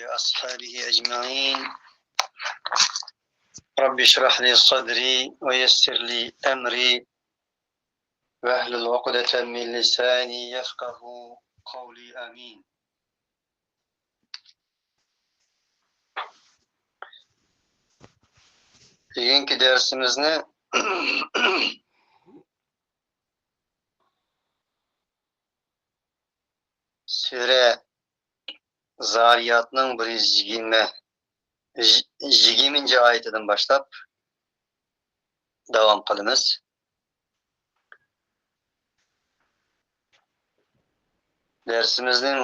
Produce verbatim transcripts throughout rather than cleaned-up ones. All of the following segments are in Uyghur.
وأصحابه أجمعين. رب اشرح لي صدري ويسر لي أمري واحلل عقدة من لساني يفقه قولي. آمين. بۈگۈنكى دەرسىمىزنى سۈرە زارىياتنىڭ بىر يۈز يىگىرمە، يىگىرمىنچى ئايىتىدىن باشلاپ داۋام قىلىمىز. دەرسىمىزنىڭ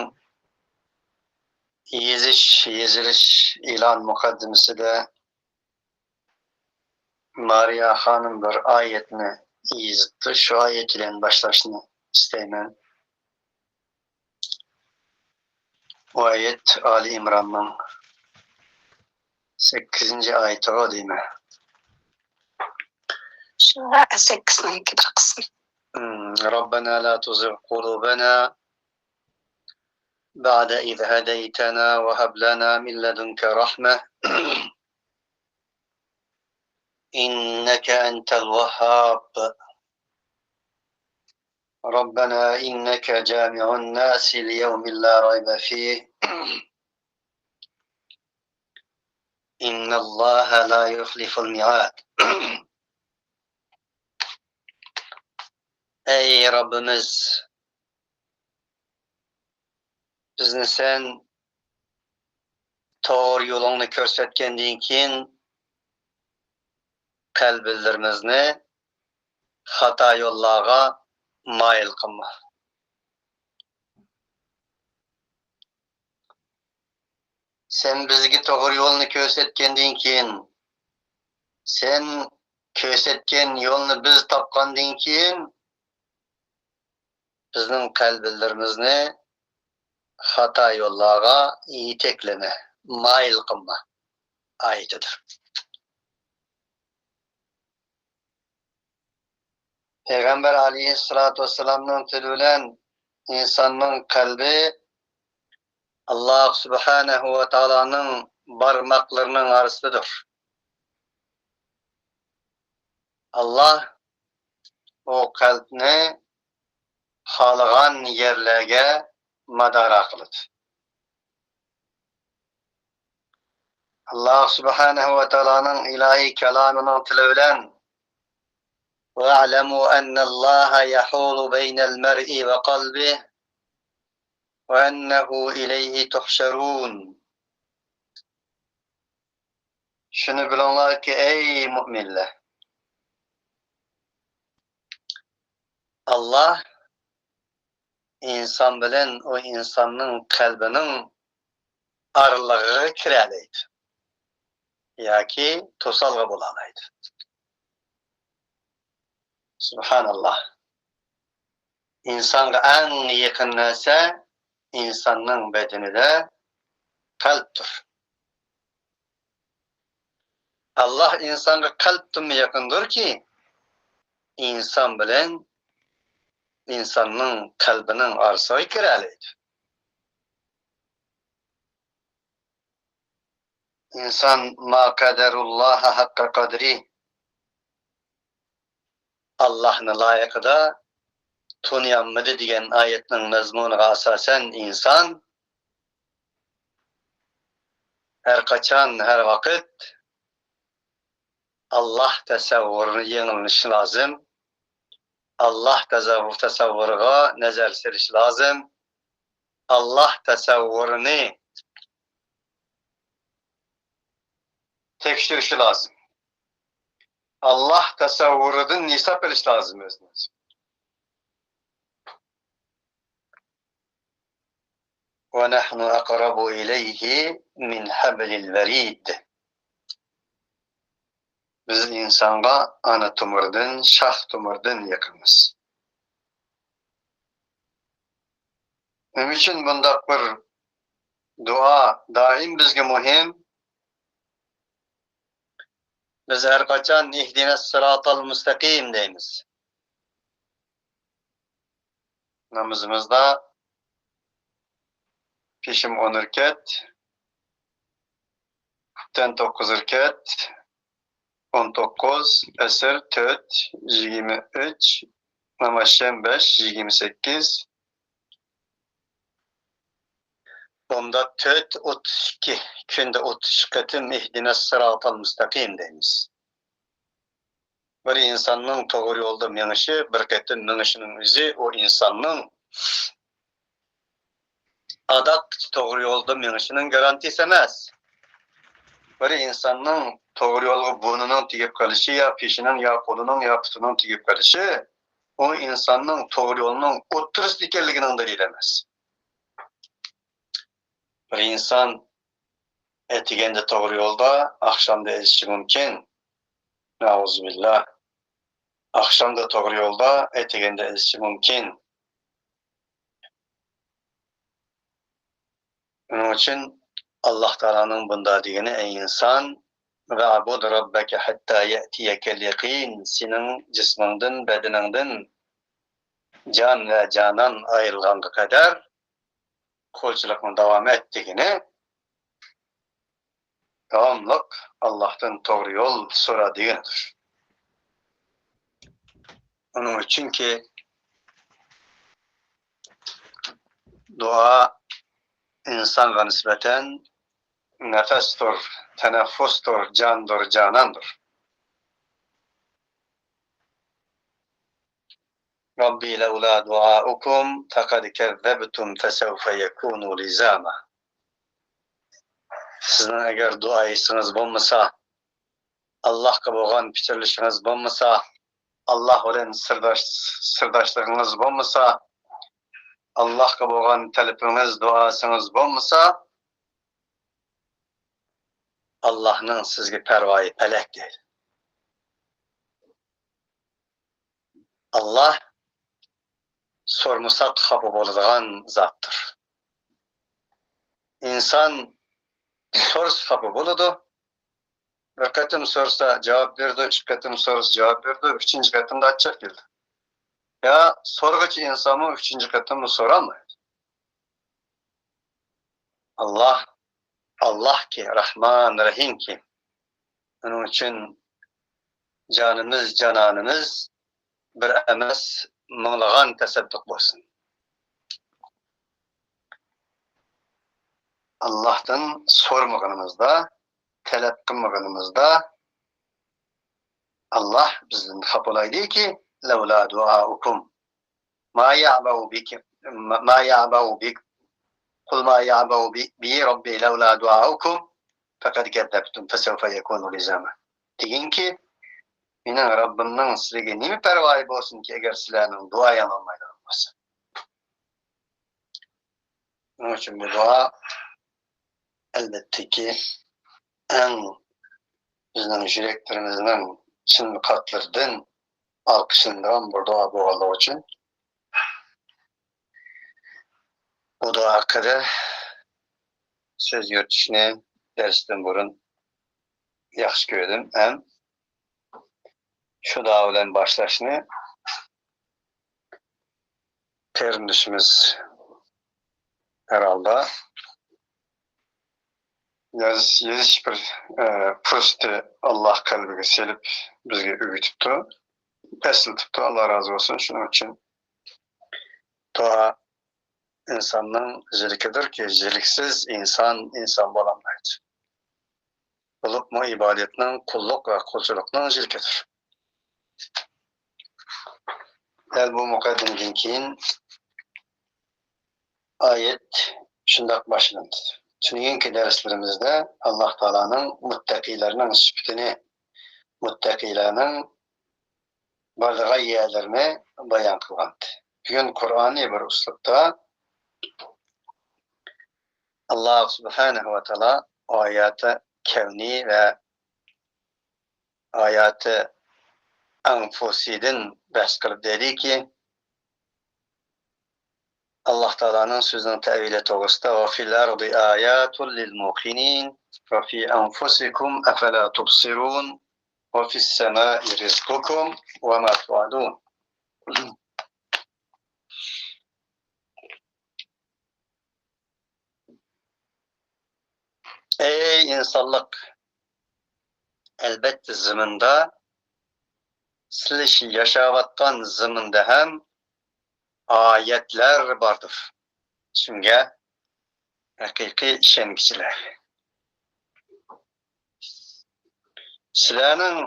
يېزىش، يېزىلىش ئېلان مۇقەددىمىسىدە مارىيا خانىم بىر ئايەتنى يېزىپتۇ. شۇ ئايەت بىلەن باشلاشنى ئىستەيمەن. بۇ ئايەت ئالى ئىمراننىڭ سەككىزىنچى ئايىتىغۇ دەيمەن. شۇ سەككىزنىڭكى بىر قىسمى. مم. ربنا لا تزغ قلوبنا بعد إذ هديتنا وهب لنا من لدنك رحمة إنك أنت الوهاب. ربنا إنك جامع الناس ليوم لا ريب فيه إن الله لا يخلف الميعاد. ئەي رەببىمىز، بىزنى سەن توغرا يولۇڭنى كۆرسەتكەندىن كېيىن، قەلبلىرىمىزنى خاتا يوللارغا مايىل قىلما. سەن بىزگە توغرا يولنى كۆرسەتكەندىن كېيىن، سەن كۆرسەتكەن يولنى بىز تاپقاندىن كېيىن، بىزنىڭ قەلبلىرىمىزنى خاتا يوللارغا يېتەكلىمە، مايىل قىلما ئايىتىدۇر. پەيغەمبەر ئەلەيھىسسالاتۇ ۋەسسالامنىڭ تىلى بىلەن ئىنساننىڭ قەلبى ئاللاھ سۇبھانەھۇ ۋە تائالانىڭ بارماقلىرىنىڭ ئارىسىدىدۇر. ئاللاھ ئۇ قەلبنى خالىغان يەرلەرگە مادارا قىلىدۇ. ئاللاھ سۇبھانەھۇ ۋە تائالانىڭ ئىلاھىي كالامىنىڭ تىلى بىلەن، واعلموا أن الله يحول بين المرء وقلبه وأنه إليه تحشرون. شۇنى بىلىڭلاركى، ئەي مۇئمىنلەر، ئاللاھ ئىنسان بىلەن ئۇ ئىنساننىڭ قەلبىنىڭ ئارىلىقىغا كىرەلەيدۇ ياكى توسالغۇ بولالايدۇ. سۇبھاناللاھ. ئىنسانغا ئەڭ يېقىن نەرسە ئىنساننىڭ بەدىنىدە قەلبتۇر. ئاللاھ ئىنسانغا قەلبتىنمۇ يېقىندۇركى، ئىنسان بىلەن ئىنساننىڭ قەلبىنىڭ ئارىسىغا كىرەلەيدۇ. ئىنسان ما قەدەرۇللاھە ھەققە قەدرى، ئاللاھنى لايىقىدا تونۇيالمىدى دېگەن ئايەتنىڭ مەزمۇنىغا ئاساسەن، ئىنسان ھەر قاچان، ھەر ۋاقىت ئاللاھ تەسەۋۋۇرىنى يېڭىلىشى لازىم. ئاللاھ تەسەۋۋۇر، تەسەۋۋۇرىغا نەزەر سېلىشى لازىم. ئاللاھ تەسەۋۋۇرىنى تەكشۈرۈشى لازىم. ئاللاھ تەسەۋۋۇرىدىن ھېساب ئېلىش لازىم ئۆزىنى. ونحن أقرب إليه من حبل الوريد. بىز ئىنسانغا ئانا تومۇردىن، شاخ تومۇردىن يېقىنمىز. نېمە ئۈچۈن بۇنداق بىر دۇئا دائىم بىزگە مۇھىم؟ بىز ھەر قاچان ئىھدىنەس سىراتال مۇستەقىم دەيمىز. نامىزىمىزدا پېشىم ئون رەكەت، تۈپتەن توققۇز رەكەت، ئون توققۇز، ئەسىر تۆت، يىگىرمە ئۈچ، نامازشەم بەش، يىگىرمە سەككىز، بامدات تۆت، ئوتتۇز ئىككى، كۈندە ئوتتۇز ئىككى قېتىم «ئىھدىنەس سىراتال مۇستەقىم» دەيمىز. بىر ئىنساننىڭ توغرا يولدا مېڭىشى، بىر قېتىم مېڭىشىنىڭ ئۆزى ئۇ ئىنساننىڭ ئاداققىچە توغرا يولدا مېڭىشىنىڭ گارانتىيىسى ئەمەس. بىر ئىنساننىڭ توغرا يولغا بۇرنىنىڭ تېگىپ قېلىشى يا پېشىنىڭ يا قولىنىڭ يا پۇتىنىڭ تېگىپ قېلىشى ئۇ ئىنساننىڭ توغرا يولنىڭ ئوتتۇرىسىدا ئىكەنلىكىنىڭ دەلىلى ئەمەس. بىر ئىنسان ئەتىگەندە توغرا يولدا، ئاخشامدا ئېزىشى مۇمكىن. نەئۇزۇبىللا. ئاخشامدا توغرا يولدا، ئەتىگەندە ئېزىشى مۇمكىن. ئۇنىڭ ئۈچۈن ئاللاھ تائالانىڭ بۇنداق دېگىنى: «ئەي ئىنسان، ۋەئبۇد رەببەكە ھەتتا يەتىيەكەل يەقىن»، سېنىڭ جىسمىڭدىن، بەدىنىڭدىن جان ۋە جانان ئايرىلغانغا قەدەر قۇلچىلىقنى داۋام ئەت دېگىنى، داۋاملىق ئاللاھتىن توغرا يول سورا دېگىنىدۇر. ئۇنىڭ ئۈچۈنكى دۇئا ئىنسانغا نىسبەتەن نەپەستۇر، تەنەففۇستۇر، جاندۇر، جاناندۇر. رَبِّ لَوْلَا دُعَاؤُكُمْ فَقَدْ كَذَّبْتُمْ فَسَوْفَ يَكُونُ لِزَامًا. سىزنىڭ ئەگەر دۇئا ھېسىڭىز بولمىسا، ئاللاھقا بولغان پىچىرلىشىڭىز بولمىسا، ئاللاھ بىلەن سىرداش، سىرداشلىقىڭىز بولمىسا، ئاللاھقا بولغان تەلىپىڭىز، دۇئاسىڭىز بولمىسا، ئاللاھنىڭ سىزگە پەرۋايى پەلەك دەيدۇ. ئاللاھ سورىمىساق خاپا بولىدىغان زاتتۇر. ئىنسان سورىسا خاپا بولىدۇ. بىر قېتىم سورىسا جاۋاب بېرىدۇ، ئىككى قېتىم سورىسا جاۋاب بېرىدۇ، ئۈچىنچى قېتىمدا ئاچچىق كېلىدۇ. يا سورىغۇچى ئىنسانمۇ ئۈچىنچى قېتىممۇ سورالمايدۇ. ئاللاھ، ئاللاھكى، رەھمان، رەھىمكى. ئۇنىڭ ئۈچۈن جانىمىز، جانانىمىز بىر ئەمەس، مىڭلىغان تەسەددۇق بولسۇن. ئاللاھتىن سورىمىغىنىمىزدا، تەلەپ قىلمىغىنىمىزدا، ئاللاھ بىزدىن خاپا بولايدىكى، لَوْلَا دُعَاؤُكُمْ. ما يعبأ بك، ما يعبأ بك، قل ما يعبأ بي ربي لولا دعاؤكم فقد كذبتم فسوف يكون لزاما. دېگىنكى، مېنىڭ رەببىمنىڭ سىلەرگە نېمە پەرۋايى بولسۇنكى، ئەگەر سىلەرنىڭ دۇئايىڭ بولمايدىغان بولسا. شۇنىڭ ئۈچۈن بۇ دۇئا، ئەلۋەتتىكى، ئەڭ بىزنىڭ يۈرەكلىرىمىزنىڭ چىن قاتلىرىدىن ئالقىشلىنىدىغان بىر دۇئا بولغانلىقى ئۈچۈن، بۇ دۇئا ھەققىدە سۆز يۈرۈتۈشنى دەرستىن بۇرۇن ياخشى كۆردۈم ھەم شۇ دۇئا بىلەن باشلاشنى قېرىندىشىمىز ھەر ھالدا يېزىش، يېزىش بىر، ئە، پۇرسىتى ئاللاھ قەلبىگە سېلىپ بىزگە ئۆگىتىپتۇ، ئەسلىتىپتۇ. ئاللاھ رازى بولسۇن. شۇنىڭ ئۈچۈن دۇئا ئىنساننىڭ يىلىكىدۇركى، يىلىكسىز ئىنسان ئىنسان بولالمايدۇ. بولۇپمۇ ئىبادەتنىڭ، قۇللۇق ۋە قۇلچىلىقنىڭ يىلىكىدۇر. دەل بۇ مۇقەددىمىدىن كېيىن ئايەت شۇنداق باشلىنىدۇ. تۈنۈگۈنكى دەرسلىرىمىزدە ئاللاھ تائالانىڭ مۇتتەقىيلەرنىڭ سۈپىتىنى، مۇتتەقىيلەرنىڭ بارىدىغان يەرلىرىنى بايان قىلغانىدى. بۈگۈن قۇرئانىي بىر ئۇسلۇبتا ئاللاھ سۇبھانەھۇ ۋە تائالا ئاياتى كەۋنى ۋە ئاياتى ئەنفۇسىدىن بەھس قىلىپ دەيدىكى، ئاللاھ تائالانىڭ سۆزىنىڭ تەۋىلى توغرىسىدا، وفي الأرض آيات للموقنين وفي أنفسكم أفلا تبصرون وفي السماء رزقكم وما توعدون. ئەي ئىنسانلىق! ئەلبەتتە، زېمىندا، سىلەر ياشاۋاتقان زېمىندا ھەم ئايەتلەر باردۇر. شۇڭا ھەقىقىي ئىشەنگۈچىلەر. سىلەرنىڭ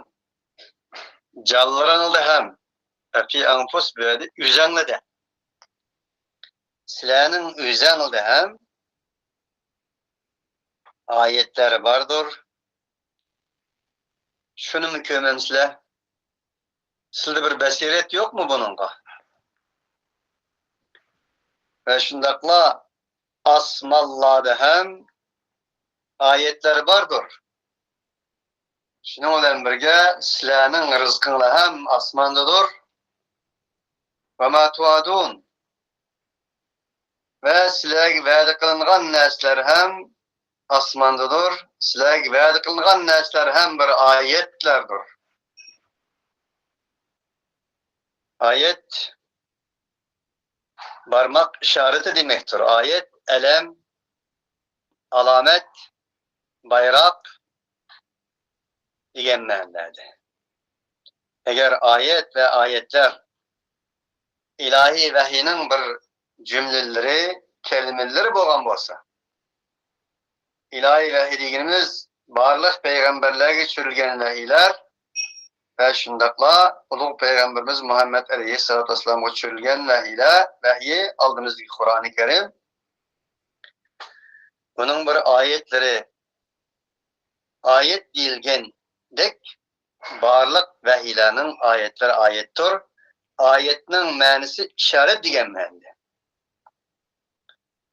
جانلىرىڭلاردا ھەم، فی ئەنفۇس، بۇ يەردە ئۆزەڭلىدە. سىلەرنىڭ ئۆزەڭلىدە ھەم ئايەتلەر باردۇر. شۇنىمۇ كۆرمەمسىلەر؟ سىلىدە بىر بەسىرەت يوقمۇ بۇنىڭغا؟ ۋە شۇنداقلا ئاسمانلاردا ھەم ئايەتلەر باردۇر. شۇنىڭ بىلەن بىرگە، سىلەرنىڭ رىزقىڭلار ھەم ئاسماندىدۇر. ۋە ما توئادۇن. ۋە سىلەرگە ۋەدە قىلىنغان نەرسىلەر ھەم ئاسماندىدۇر. سىلەرگە ۋەدە قىلىنغان نەرسىلەر ھەم بىر ئايەتلەردۇر. ئايەت بارماق ئىشارىتى دېمەكتۇر. ئايەت، ئەلەم، ئالامەت، بايراق دېگەن مەنىلەردە. ئەگەر ئايەت ۋە ئايەتلەر ئىلاھىي ۋەھىينىڭ بىر جۈملىلىرى، كەلىمىلىرى بولغان بولسا، ئىلاھىي ۋەھىي دېگىنىمىز بارلىق پەيغەمبەرلەرگە چۈشۈرۈلگەن ۋەھىيلەر ۋە شۇنداقلا ئۇلۇغ پەيغەمبىرىمىز مۇھەممەد ئەلەيھىسسالاتۇ ۋەسسالامغا چۈشۈرۈلگەن ۋەھىيلەر، ۋەھىي، ئالدىمىزدىكى قۇرئانى كەرىم، بۇنىڭ بىر ئايەتلىرى، ئايەت دېيىلگەندەك، بارلىق ۋەھىيلەرنىڭ ئايەتلىرى ئايەتتۇر. ئايەتنىڭ مەنىسى ئىشارەت دېگەن مەنىدە.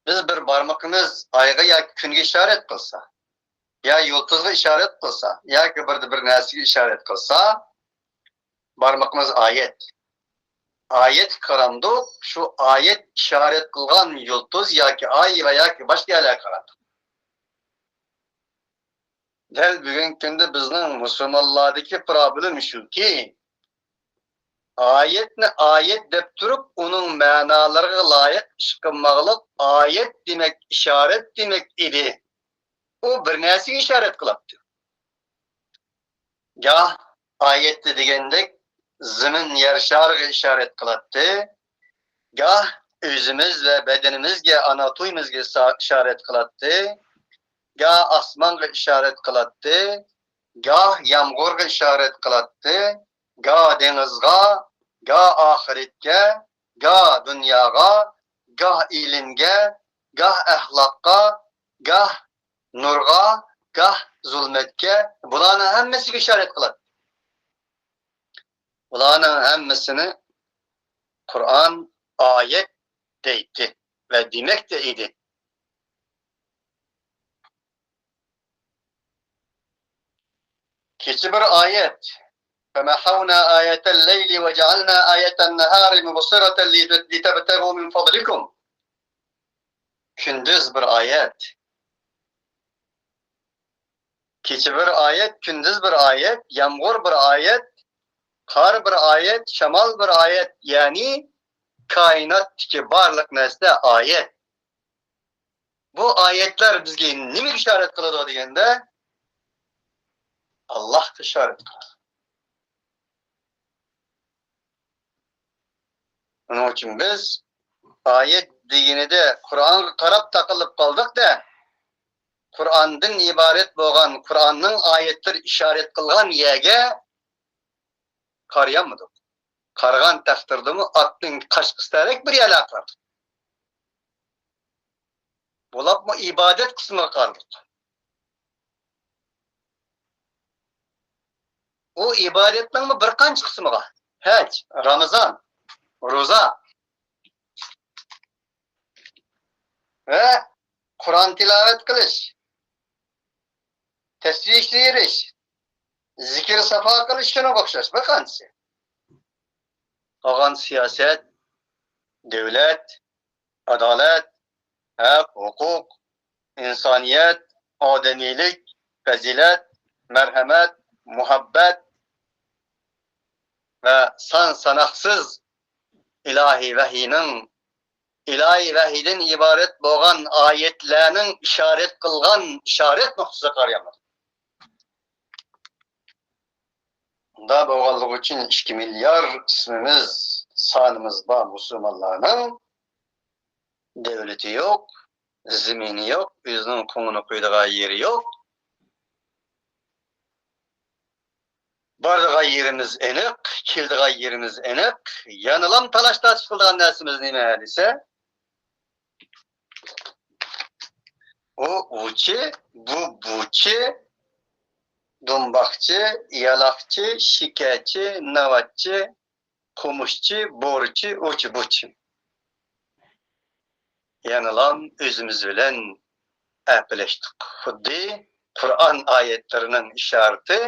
بىز بىر بارمىقىمىز ئايغا ياكى كۈنگە ئىشارەت قىلسا، يا يۇلتۇزغا ئىشارەت قىلسا، ياكى بىر، بىر نەرسىگە ئىشارەت قىلسا، بارمىقىمىز ئايەت. ئايەتكە قارامدۇق، شۇ ئايەت ئىشارەت قىلغان يۇلتۇز ياكى ئاي ۋە ياكى باشقا يەرلەرگە قارامدۇق. دەل بۈگۈنكى كۈندە بىزنىڭ مۇسۇلمانلاردىكى پروبلېم شۇكى، ئايەتنى ئايەت دەپ تۇرۇپ، ئۇنىڭ مەنالىرىغا لايىق ئىش قىلماقلىق. ئايەت دېمەك ئىشارەت دېمەك ئىدى. ئۇ بىر نەرسىگە ئىشارەت قىلاتتى. گاھ ئايەتتە دېگەندەك زېمىن يەر شارىغا ئىشارەت قىلاتتى، گاھ ئۆزىمىز ۋە بەدىنىمىزگە، ئاناتومىيىمىزگە سا-، ئىشارەت قىلاتتى، گاھ ئاسمانغا ئىشارەت قىلاتتى، گاھ يامغۇرغا ئىشارەت قىلاتتى، گاھ دېڭىزغا، گاھ ئاخىرەتكە، گاھ دۇنياغا، گاھ ئىلىمگە، گاھ ئەخلاققا، گاھ نۇرغا، گاھ زۇلمەتكە، بۇلارنىڭ ھەممىسىگە ئىشارەت قىلاتتى. بۇلارنىڭ ھەممىسىنى قۇرئان ئايەت دەيتتى ۋە دېمەكتە ئىدى. كېچە بىر ئايەت. فمحونا آية الليل وجعلنا آية النهار مبصرة لتبتغوا من فضلكم. كۈندۈز بىر ئايەت. كېچە بىر ئايەت، كۈندۈز بىر ئايەت، يامغۇر بىر ئايەت، قار بىر ئايەت، شامال بىر ئايەت، يەنى كائىناتتىكى بارلىق نەرسە ئايەت. بۇ ئايەتلەر بىزگە نېمىگە ئىشارەت قىلىدۇ دېگەندە، ئاللاھقا ئىشارەت قىلىدۇ. ئۇنىڭ ئۈچۈن بىز ئايەت دېگىنىدە قۇرئانغا قاراپ تاقىلىپ قالدۇق-دە، قۇرئاندىن ئىبارەت بولغان، قۇرئاننىڭ ئايەتلىرى ئىشارەت قىلغان يەرگە قارىيالمىدۇق. قارىغان تەقدىردىمۇ ئاتنىڭ قاچقۇسىدەك بىر يەرلەرگە قارىدۇق. بولۇپمۇ ئىبادەت قىسمىغا قارىدۇق. ئۇ ئىبادەتنىڭمۇ بىر قانچە قىسمىغا، ھەج، رامىزان، روزا ۋە قۇرئان تىلاۋەت قىلىش، تەسبىھ سىيرىش، زىكىر ساپا قىلىش، شۇنىڭغا ئوخشاش بىر قانچىسى. قالغان سىياسەت، دۆلەت، ئادالەت، ھەق، ھوقۇق، ئىنسانىيەت، ئادەمىيلىك، پەزىلەت، مەرھەمەت، مۇھەببەت ۋە سان-ساناقسىز ئىلاھىي ۋەھىينىڭ، ئىلاھىي ۋەھىيدىن ئىبارەت بولغان ئايەتلەرنىڭ ئىشارەت قىلغان ئىشارەت نۇقتىسىغا قارىيالمىدۇق. شۇنداق بولغانلىقى ئۈچۈن ئىككى مىليار ئىسمىمىز، سانىمىز بار مۇسۇلمانلارنىڭ. دۆلىتى يوق، زېمىنى يوق، ئۆزىنىڭ كۆڭلىنى قويىدىغان يېرى يوق. بارىدىغان يېرىمىز ئېنىق، كېلىدىغان يېرىمىز ئېنىق. يەنىلام تالاش-تارتىش قىلىدىغان نەرسىمىز نېمە دېسە، ئۇ ئۇچى، بۇ بۇچى، دۇمباقچى، يالاقچى، شېكەرچى، ناۋاتچى، قومۇشچى، بورىچى، ئۇچى، بۇچى. يەنىلام ئۆزىمىز بىلەن ئەپلەشتۇق. خۇددى قۇرئان ئايەتلىرىنىڭ ئىشارىتى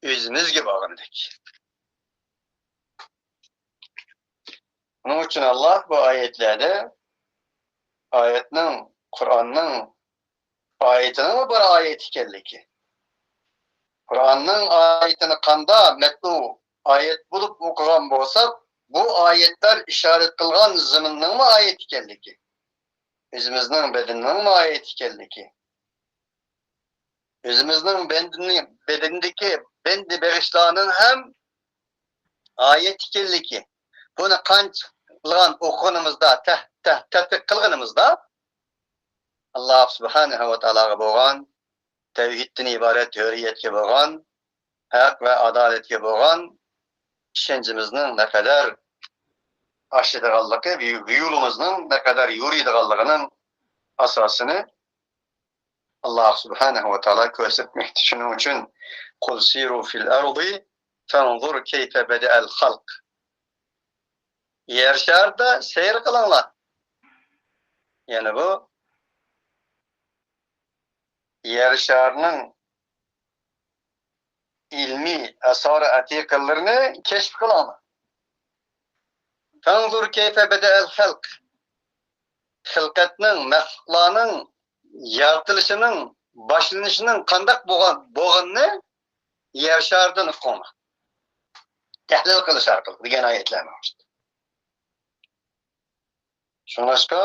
ئۆزىمىزگە بارغاندەك. شۇنىڭ ئۈچۈن ئاللا بۇ ئايەتلەردە ئايەتنىڭ، قۇرئاننىڭ ئايىتىنىڭمۇ بىر ئايەت ئىكەنلىكى، قۇرئاننىڭ ئايىتىنى قانداق مەتلۇ ئايەت بولۇپ ئوقۇغان بولساق، بۇ ئايەتلەر ئىشارەت قىلغان زېمىننىڭمۇ ئايەت ئىكەنلىكى، ئۆزىمىزنىڭ بەدىنىنىڭمۇ ئايەت ئىكەنلىكى، ئۆزىمىزنىڭ بەدىنى، بەدىنىدىكى بەندە بېغىشلارنىڭ ھەم ئايەت ئىكەنلىكى، بۇنى قانچىلىغان ئوقۇغىنىمىزدا، تەھ-، تەھ-، تەتبىق قىلغىنىمىزدا، ئاللا سۇبھانەھۇ ۋە تائالاغا بولغان، تەۋھىدتىن ئىبارەت ھۆرىيەتكە بولغان، ھەق ۋە ئادالەتكە بولغان ئىشەنچىمىزنىڭ نەقەدەر ئاشىدىغانلىقى، يولىمىزنىڭ نەقەدەر يورۇيدىغانلىقىنىڭ ئاساسىنى ئاللا سۇبھانەھۇ ۋە تائالا كۆرسەتمەكتە. شۇنىڭ ئۈچۈن، قۇل سىرۇ فىل ئەرضى فەنزۇر كەيفە بەدەئەل خەلق. يەر شارىدا سەير قىلىڭلار. يەنى بۇ يەر شارىنىڭ ئىلمىي ئاسرار ئەتىقىلىرىنى كەشىپ قىلىڭلار. فەنزۇر كەيفە بەدەئەل خەلق. خىلقەتنىڭ، مەخلۇقلارنىڭ يارىتىلىشىنىڭ، باشلىنىشىنىڭ قانداق بولغان، بولغىنىنى يەر شارىدىن ئۇقۇڭلار. تەھلىل قىلىش ئارقىلىق دېگەن ئايەتلەر مەۋجۇت. شۇڭلاشقا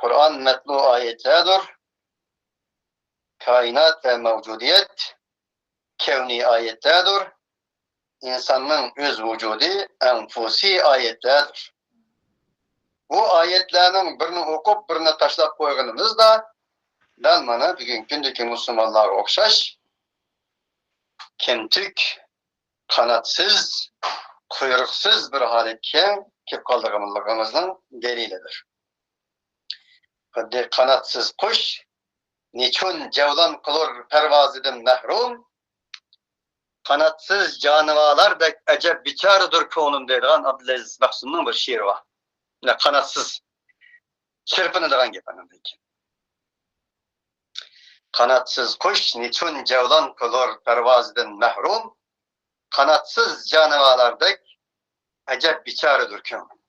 قۇرئان مەتلۇ ئايەتلەردۇر. كائىنات ۋە مەۋجۇدىيەت كەۋنىي ئايەتلەردۇر. ئىنساننىڭ ئۆز ۋۇجۇدى ئەنفۇسىي ئايەتلەردۇر. بۇ ئايەتلەرنىڭ بىرىنى ئوقۇپ، بىرىنى تاشلاپ قويغىنىمىزدا، دەل مانا بۈگۈنكى كۈندىكى مۇسۇلمانلارغا ئوخشاش كەمتۈك، قاناتسىز، قۇيرۇقسىز بىر ھالەتكە كېلىپ قالىدىغانلىقىمىزنىڭ دەلىلىدۇر. خۇددى قاناتسىز قۇش نېچۈن جەۋلان قىلۇر پەرۋازىدىن مەھرۇم، قاناتسىز جانىۋارلاردەك ئەجەب بىچارىدۇر كۆڭلۈم دەيدىغان ئابدۇلئەزىز مەخسۇمنىڭ بىر شېئىرى بار. مانا قاناتسىز چىرپىنىدىغان گەپ ئاندىن كېيىن. قاناتسىز قۇش نېچۈن جەۋلان قىلۇر پەرۋازىدىن مەھرۇم، قاناتسىز جانىۋارلاردەك ئەجەب بىچارىدۇر كۆڭلۈم.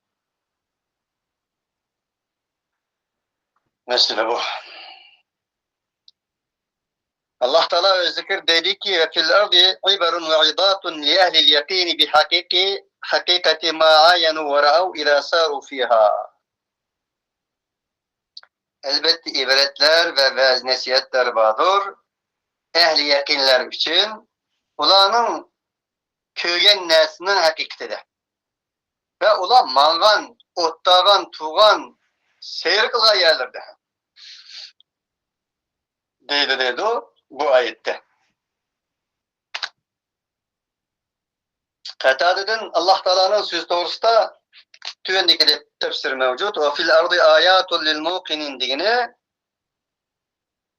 مەسىلە بۇ. ئاللا تائالا ئۆزى دەيدىكى، وفي الأرض عبر وعظات لأهل اليقين بحقيقة، حقيقة ما عاينوا ورأوا إذا ساروا فيها. ئەلۋەتتە، ئىبرەتلەر ۋە ۋەز-نەسىھەتلەر باردۇر ئەھلى يەقىنلەر ئۈچۈن، ئۇلارنىڭ كۆرگەن نەرسىنىڭ ھەقىقىتىدە ۋە ئۇلار ماڭغان، ئولتۇرغان، تۇرغان، سەير قىلغان يەرلىرىدە ھەم دەيدۇ، دەيدۇ بۇ ئايەتتە. قەتادىدىن ئاللا تائالانىڭ سۆزى توغرىسىدا تۆۋەندىكىدەك تەپسىر مەۋجۇت. وفي الأرض آيات للموقنين دېگىنى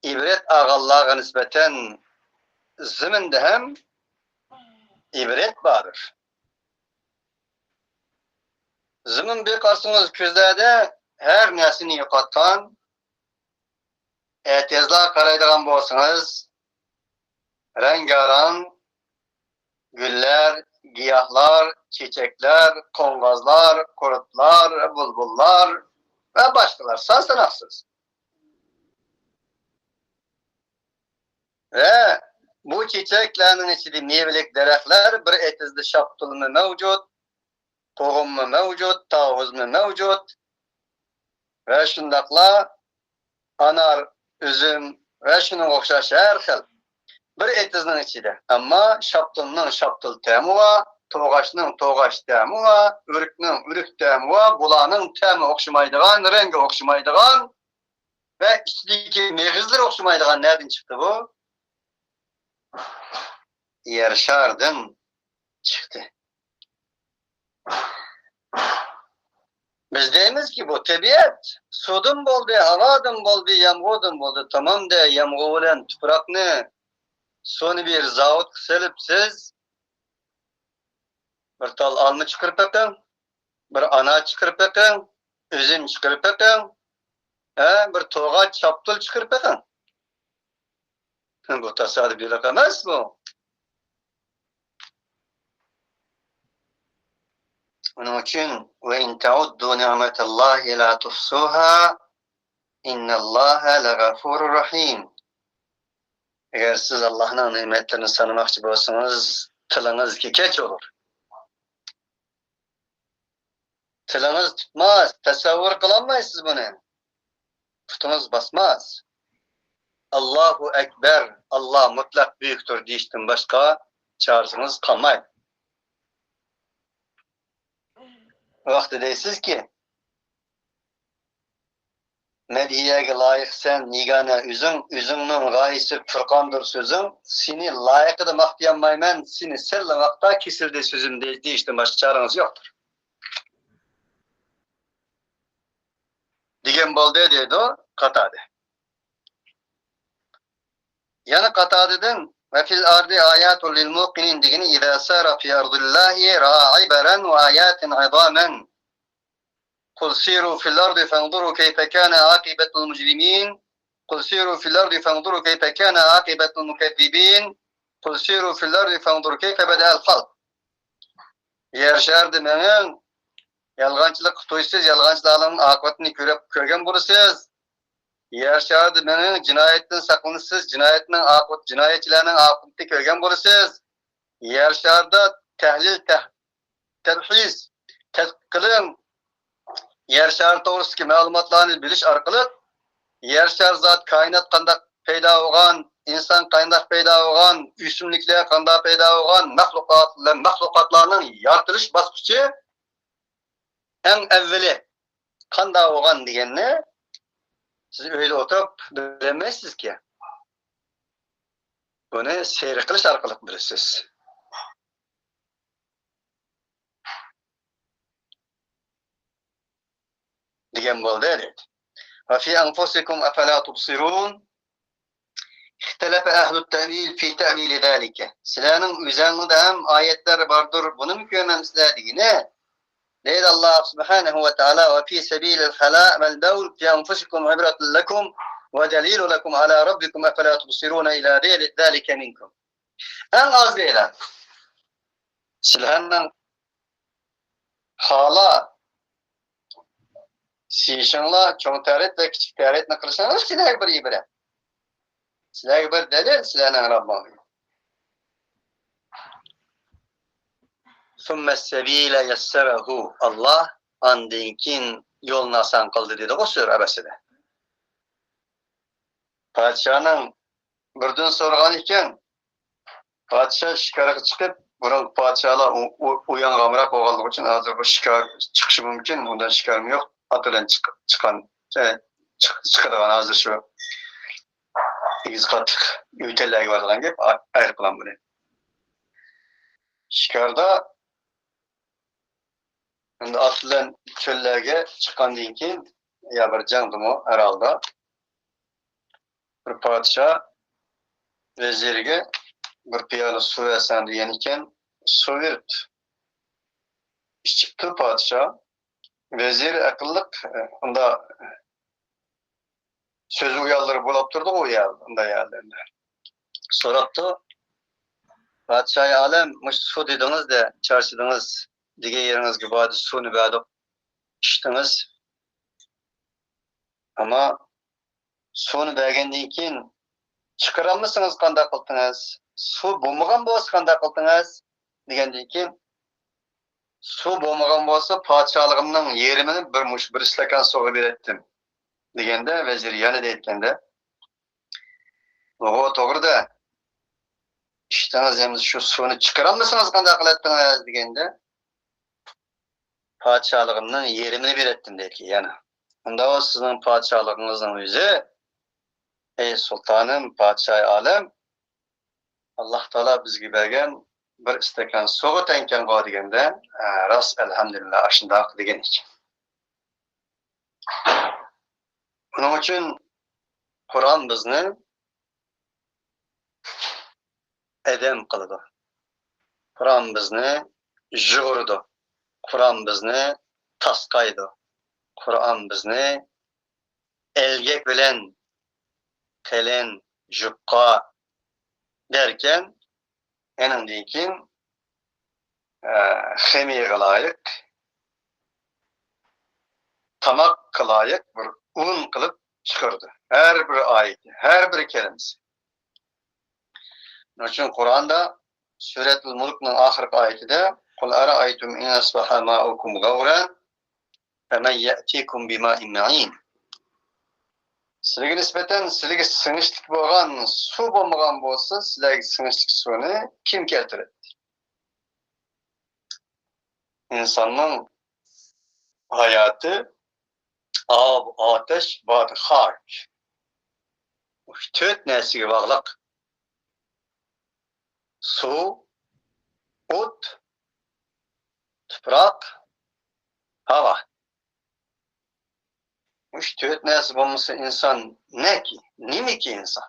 ئىبرەت ئالغانلارغا نىسبەتەن زېمىندا ھەم ئىبرەت باردۇر. زېمىن بىر قارىسىڭىز كۆزلەردە ھەر نەرسىنى يوقاتقان، ئەتىيازلار قارايدىغان بولسىڭىز، رەڭگارەڭ گۈللەر، گىياھلار، چېچەكلەر، قوڭغازلار، قۇرتلار، بۇلبۇللار ۋە باشقىلار سان-ساناقسىز. ۋە بۇ چېچەكلەرنىڭ ئىچىدە مېۋىلىك دەرەخلەر، بىر ئېتىزدا شاپتۇلمۇ مەۋجۇت، قوغۇنمۇ مەۋجۇت، تاۋۇزمۇ مەۋجۇت ۋە شۇنداقلا ئانار، ئۈزۈم ۋە شۇنىڭغا ئوخشاش ھەر خىل بىر ئېتىزنىڭ ئىچىدە. ئەمما شاپتۇلنىڭ شاپتۇل تەمى بار، توغاچنىڭ توغاچ تەمى بار، ئۆرۈكنىڭ ئۆرۈك تەمى بار. بۇلارنىڭ تەمى ئوخشىمايدىغان، رەڭگى ئوخشىمايدىغان ۋە ئىچىدىكى مېغىزلىرى ئوخشىمايدىغان نەدىن چىقتى بۇ؟ يەر شارىدىن چىقتى. بىز دەيمىزكى، بۇ تەبىئەت سۇدىن بولدى، ھاۋادىن بولدى، يامغۇردىن بولدى. تامام دە، يامغۇر بىلەن تۇپراقنى، سۇنى بىر زاۋۇتقا سېلىپ، سىز بىر تال ئالما چىقىرىپ بېقىڭ، بىر ئانار چىقىرىپ بېقىڭ، ئۈزۈم چىقىرىپ بېقىڭ، ھە، بىر توغاچ شاپتۇل چىقىرىپ بېقىڭ. بۇ تاسادىپىيلىق ئەمەس بۇ. ئۇنىڭ ئۈچۈن، «وَإِن تَعُدُّوا نِعْمَتَ اللَّهِ لَا تُحْصُوهَا، إِنَّ اللَّهَ لَغَفُورٌ رَحِيمٌ.» ئەگەر سىز ئاللاھنىڭ نېمەتلىرىنى سانىماقچى بولسىڭىز، تىلىڭىز كېكەچ بولۇر. تىلىڭىز تۇتماس، تەسەۋۋۇر قىلالمايسىز بۇنى. پۇتىڭىز باسماس. «ئاللاھۇ ئەكبەر، ئاللا مۇتلەق بۈيۈكتۇر» دېيىشتىن باشقا چارىسىڭىز قالمايدۇ. بۇ ۋاقىتتا دەيسىزكى، «مەدھىيەگە لايىق سەن، يېگانە ئۆزۈڭ، ئۆزۈڭنىڭ غايىسى پۇرقاندۇر سۆزۈڭ، سېنى لايىقىدا ماختىيالمايمەن، سېنى سەنلا ماختا كېسىلدى سۆزۈم» دەي-، دېيىشتىن باشقا چارىڭىز يوقتۇر. دېگەن بولدى، دەيدۇ قاتادە. يەنە قاتادىدىن، «وَفِي الْأَرْضِ آيَاتٌ لِلْمُوقِنِينَ» دېگىنى، «إِذَا سَارَ فِي أَرْضِ اللَّهِ رَأَى عِبَرًا وَآيَاتٍ عِظَامًا. قُلْ سِيرُوا فِي الْأَرْضِ فَانْظُرُوا كَيْفَ كَانَ عَاقِبَةُ الْمُجْرِمِينَ. قُلْ سِيرُوا فِي الْأَرْضِ فَانْظُرُوا كَيْفَ كَانَ عَاقِبَةُ الْمُكَذِّبِينَ. قُلْ سِيرُوا فِي الْأَرْضِ فَانْظُرُوا كَيْفَ بَدَأَ الْخَلْقَ.» يەر شارىدا مېڭىڭ، يالغانچىلىققا تويسىز، يالغانچىلارنىڭ ئاقىۋىتىنى كۆرۈپ، كۆرگەن بولىسىز. يەر شارىدا مېڭىڭ، جىنايەتتىن ساقلىنىسىز، جىنايەتنىڭ ئاقىۋىتى، جىنايەتچىلەرنىڭ ئاقىۋىتىنى كۆرگەن بولىسىز. يەر شارىدا تەھلىل، تەھ-، تەلخىس، تەتقىق قىلىڭ. يەر شارى توغرىسىدىكى مەلۇماتلارنى بىلىش ئارقىلىق، يەر شارى زات، كائىنات قانداق پەيدا بولغان، ئىنسان قانداق پەيدا بولغان، ئۆسۈملۈكلەر قانداق پەيدا بولغان، مەخلۇقات، مەخلۇقاتلارنىڭ يارىتىلىش باسقۇچى ئەڭ ئەۋۋىلى قانداق بولغان دېگەننى سىز ئۆيدە ئولتۇرۇپ بىلەلمەيسىزكى. بۇنى سەير قىلىش ئارقىلىق بىلىسىز. دېگەن بولدى، دەيدۇ. «وَفِي أَنْفُسِكُمْ أَفَلَا تُبْصِرُونَ. اخْتَلَفَ أَهْلُ التَّأْوِيلِ فِي تَأْوِيلِ ذَلِكَ.» سىلەرنىڭ ئۆزەڭلىدە ھەم ئايەتلەر باردۇر، بۇنىمۇ كۆرمەمسىلەر دېگىنى، دەيدۇ ئاللا سۇبھانەھۇ ۋە تائالا، «وَفِي سَبِيلِ الْخَلَاءِ وَالْبَوْلِ فِي أَنْفُسِكُمْ عِبْرَةٌ لَكُمْ وَدَلِيلٌ لَكُمْ عَلَى رَبِّكُمْ أَفَلَا تُبْصِرُونَ إِلَى غَيْرِ ذَلِكَ مِنْكُمْ.» ئەڭ ئازى، سىلەرنىڭ خالا سىيىشىڭلار، چوڭ تەرىت ۋە كىچىك تەرىتنى قىلىشىڭلار سىلەرگە بىر ئىبرەت. سىلەرگە بىر دەلىل، سىلەرنىڭ رەببىڭلار. ثُمَّ السَّبِيلَ يَسَّرَهُ. ئاللا ئاندىن كېيىن يولنى ئاسان قىلدى دېدىغۇ سۈرە ئەبەسىدە. پادىشاھنىڭ بىردىن سورىغان ئىكەن، پادىشاھ شىكارغا چىقىپ، بۇرۇنقى پادىشاھلار ئۇ-، ئۇ-، ئۇيانغانراق بولغانلىقى ئۈچۈن، ھازىر بۇ شىكار چىقىشى مۇمكىن، ئۇنداق شىكارمۇ يوق. ئاتىدىن چىق-، چىققان، ئە، چىق-، چىقىدىغان ھازىر شۇ ئېگىز قاتلىق يۆتەللەرگە بارىدىغان گەپ، ئا-، ئايروپىلان بۇنى. شىكاردا ئەمدى ئات بىلەن چۆللەرگە چىققاندىن كېيىن، يا بىر جەڭدىمۇ ھەر ھالدا بىر پادىشاھ ۋەزىرىگە بىر پىيالە سۇ بەرسەڭ دېگەن ئىكەن، سۇ بېرىپتۇ. ئىچىپتۇ پادىشاھ. ۋەزىر ئەقىللىق، ئۇنداق سۆز ئۇيانلىرى بولاپ تۇرىدىغۇ ئۇ يەردە، ئۇنداق يەردە. سوراپتۇ، پادىشاھى ئالەم، مۇشۇ سۇ دېدىڭىز-دە، چارچىدىڭىز، دېگەن يېرىڭىزگە باردى، سۇنى بەردۇق، ئىچتىڭىز. ئەمما سۇنى بەرگەندىن كېيىن چىقىرالمىسىڭىز قانداق قىلدىڭىز؟ سۇ بولمىغان بولسا قانداق قىلدىڭىز؟ دېگەندىن كېيىن، سۇ بولمىغان بولسا پادىشاھلىقىمنىڭ يېرىمىنى بىر مۇش-، بىر ئىستاكان سۇغا بېرەتتىم، دېگەندە، ۋەزىر يەنە دەيدىكەندە، بۇ توغرىدا، ئىچتىڭىز، ئەمدى شۇ سۇنى چىقىرالمىسىڭىز قانداق قىلاتتىڭىز؟ دېگەندە، پادىشاھلىقىمنىڭ يېرىمىنى بېرەتتىم دەيدىكەن يەنە. ئۇنداق بولسا سىزنىڭ پادىشاھلىقىڭىزنىڭ ئۆزى، ئەي سۇلتانىم، پادىشاھى ئالەم، ئاللاھ تائالا بىزگە بەرگەن بىر ئىستاكان سۇغا تەڭكەنغۇ دېگەندە، ھە، راست، ئەلھەمدۇلىللاھ، ئاشۇنداق دېگەن ئىكەن. بۇنىڭ ئۈچۈن قۇرئان بىزنى ئادەم قىلىدۇ. قۇرئان بىزنى يۇغۇرىدۇ. قۇرئان بىزنى تاسقايدۇ. قۇرئان بىزنى ئەلگەك بىلەن قېلىن يۇققا دەركەن، ئېنىڭدىن كېيىن، ئە، خېمىرغا لايىق، تاماققا لايىق بىر ئۇن قىلىپ چىقىرىدۇ. ھەر بىر ئايىتى، ھەر بىر كەلىمىسى. شۇنىڭ ئۈچۈن قۇرئاندا سۈرەتۇل مۇلكنىڭ ئاخىرقى ئايىتىدە، قۇل ئەرەئەيتۇم ئىن ئەسبەھە مائۇكۇم غەۋرەن فەمەن يەئتىكۇم بىمائىن مەئىن. سىلەرگە نىسبەتەن سىلەرگە سىڭىشلىك بولغان سۇ بولمىغان بولسا، سىلەرگە سىڭىشلىك سۇنى كىم كەلتۈرەتتى؟ ئىنساننىڭ ھاياتى ئاۋ، ئاتەش، باد، خاك. مۇشۇ تۆت نەرسىگە باغلىق. سۇ، ئوت، تۇپراق، ھاۋا. مۇشۇ تۆت نەرسە بولمىسا ئىنسان نەكى، نېمىكى ئىنسان؟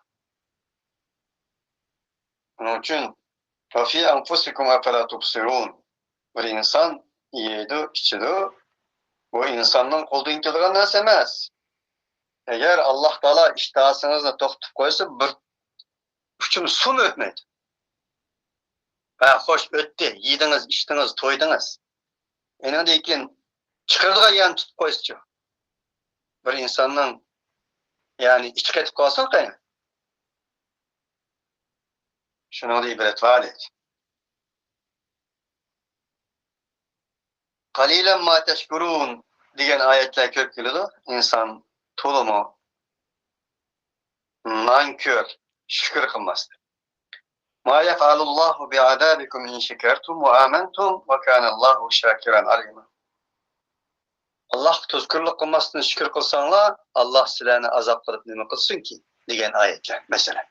شۇنىڭ ئۈچۈن، «وفي أنفسكم أفلا تبصرون»، بىر ئىنسان يەيدۇ، ئىچىدۇ. بۇ ئىنساننىڭ قولىدىن كېلىدىغان نەرسە ئەمەس. ئەگەر ئاللاھ تائالا ئىشتىھاسىڭىزنى توختىتىپ قويسا، بىر ئۇچۇم سۇمۇ ئۆتمەيدۇ. ھە، خوش، ئۆتتى، يېدىڭىز، ئىچتىڭىز، تويدىڭىز. ئېنىڭدىن كېيىن چىقىرىدىغان يەرنى تۇتۇپ قويسىچۇ؟ بىر ئىنساننىڭ، يەنى، ئىچى قېتىپ قالسۇن قېنى. شۇنىڭدىن ئىبرەت بار دەيدۇ. «قليلا ما تشكرون» دېگەن ئايەتلەر كۆپ كېلىدۇ. ئىنسان تولىمۇ نانكۆر، شۈكۈر قىلماستىن. «ما يفعل الله بعذابكم إن شكرتم وآمنتم وكان الله شاكرا عليما». ئاللاھقا تۇزكورلۇق قىلماستىن شۈكۈر قىلساڭلار، ئاللاھ سىلەرنى ئازاب قىلىپ نېمە قىلسۇنكى؟ دېگەن ئايەتلەر، مەسىلەن.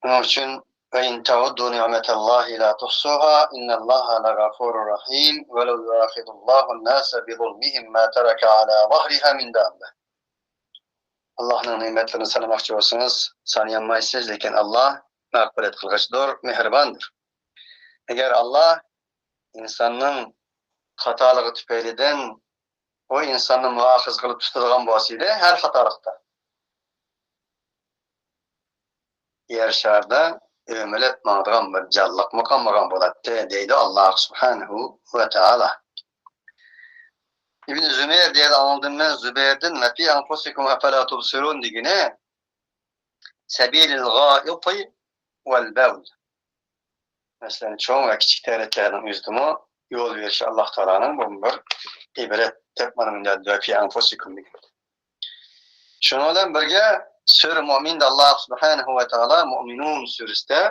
شۇنىڭ ئۈچۈن، «وإن تعدوا نعمة الله لا تحصوها إن الله لغفور رحيم ولو يؤاخذ الله الناس بظلمهم ما ترك على ظهرها من دابة». ئاللاھنىڭ نېمەتلىرىنى سانىماقچى بولسىڭىز، سانىيالمايسىز، لېكىن ئاللاھ مەغپىرەت قىلغۇچىدۇر، مېھرىباندۇر. ئەگەر ئاللاھ ئىنساننىڭ خاتالىقى تۈپەيلىدىن ئۇ ئىنساننى مۇئاخىزە قىلىپ تۇتىدىغان بولسا ئىدى، ھەر خاتالىقتا يەر شارىدا ئۆمىلەپ ماڭىدىغان بىر جانلىقمۇ قالمىغان بولاتتى، دەيدۇ ئاللاھ سۇبھانەھۇ ۋە تائالا. ئىبن زۇبەير دېگەن ئاڭلىدىم مەن زۇبەيردىن، «وفي أنفسكم أفلا تبصرون» دېگىنى سبيل الغائط والبول. مەسىلەن، چوڭ ۋە كىچىك تەرەتلەرنىڭ ئۆزىدىمۇ يول بېرىش ئاللاھ تائالانىڭ بۇ بىر ئىبرەت دەپ، مانا مۇنداق «وفي أنفسكم» دېگەن. شۇنىڭ بىلەن بىرگە، سۈرە مۇئمىندە ئاللاھ سۇبھانەھۇ ۋە تائالا، مۇئمىنۇن سۈرىسىدە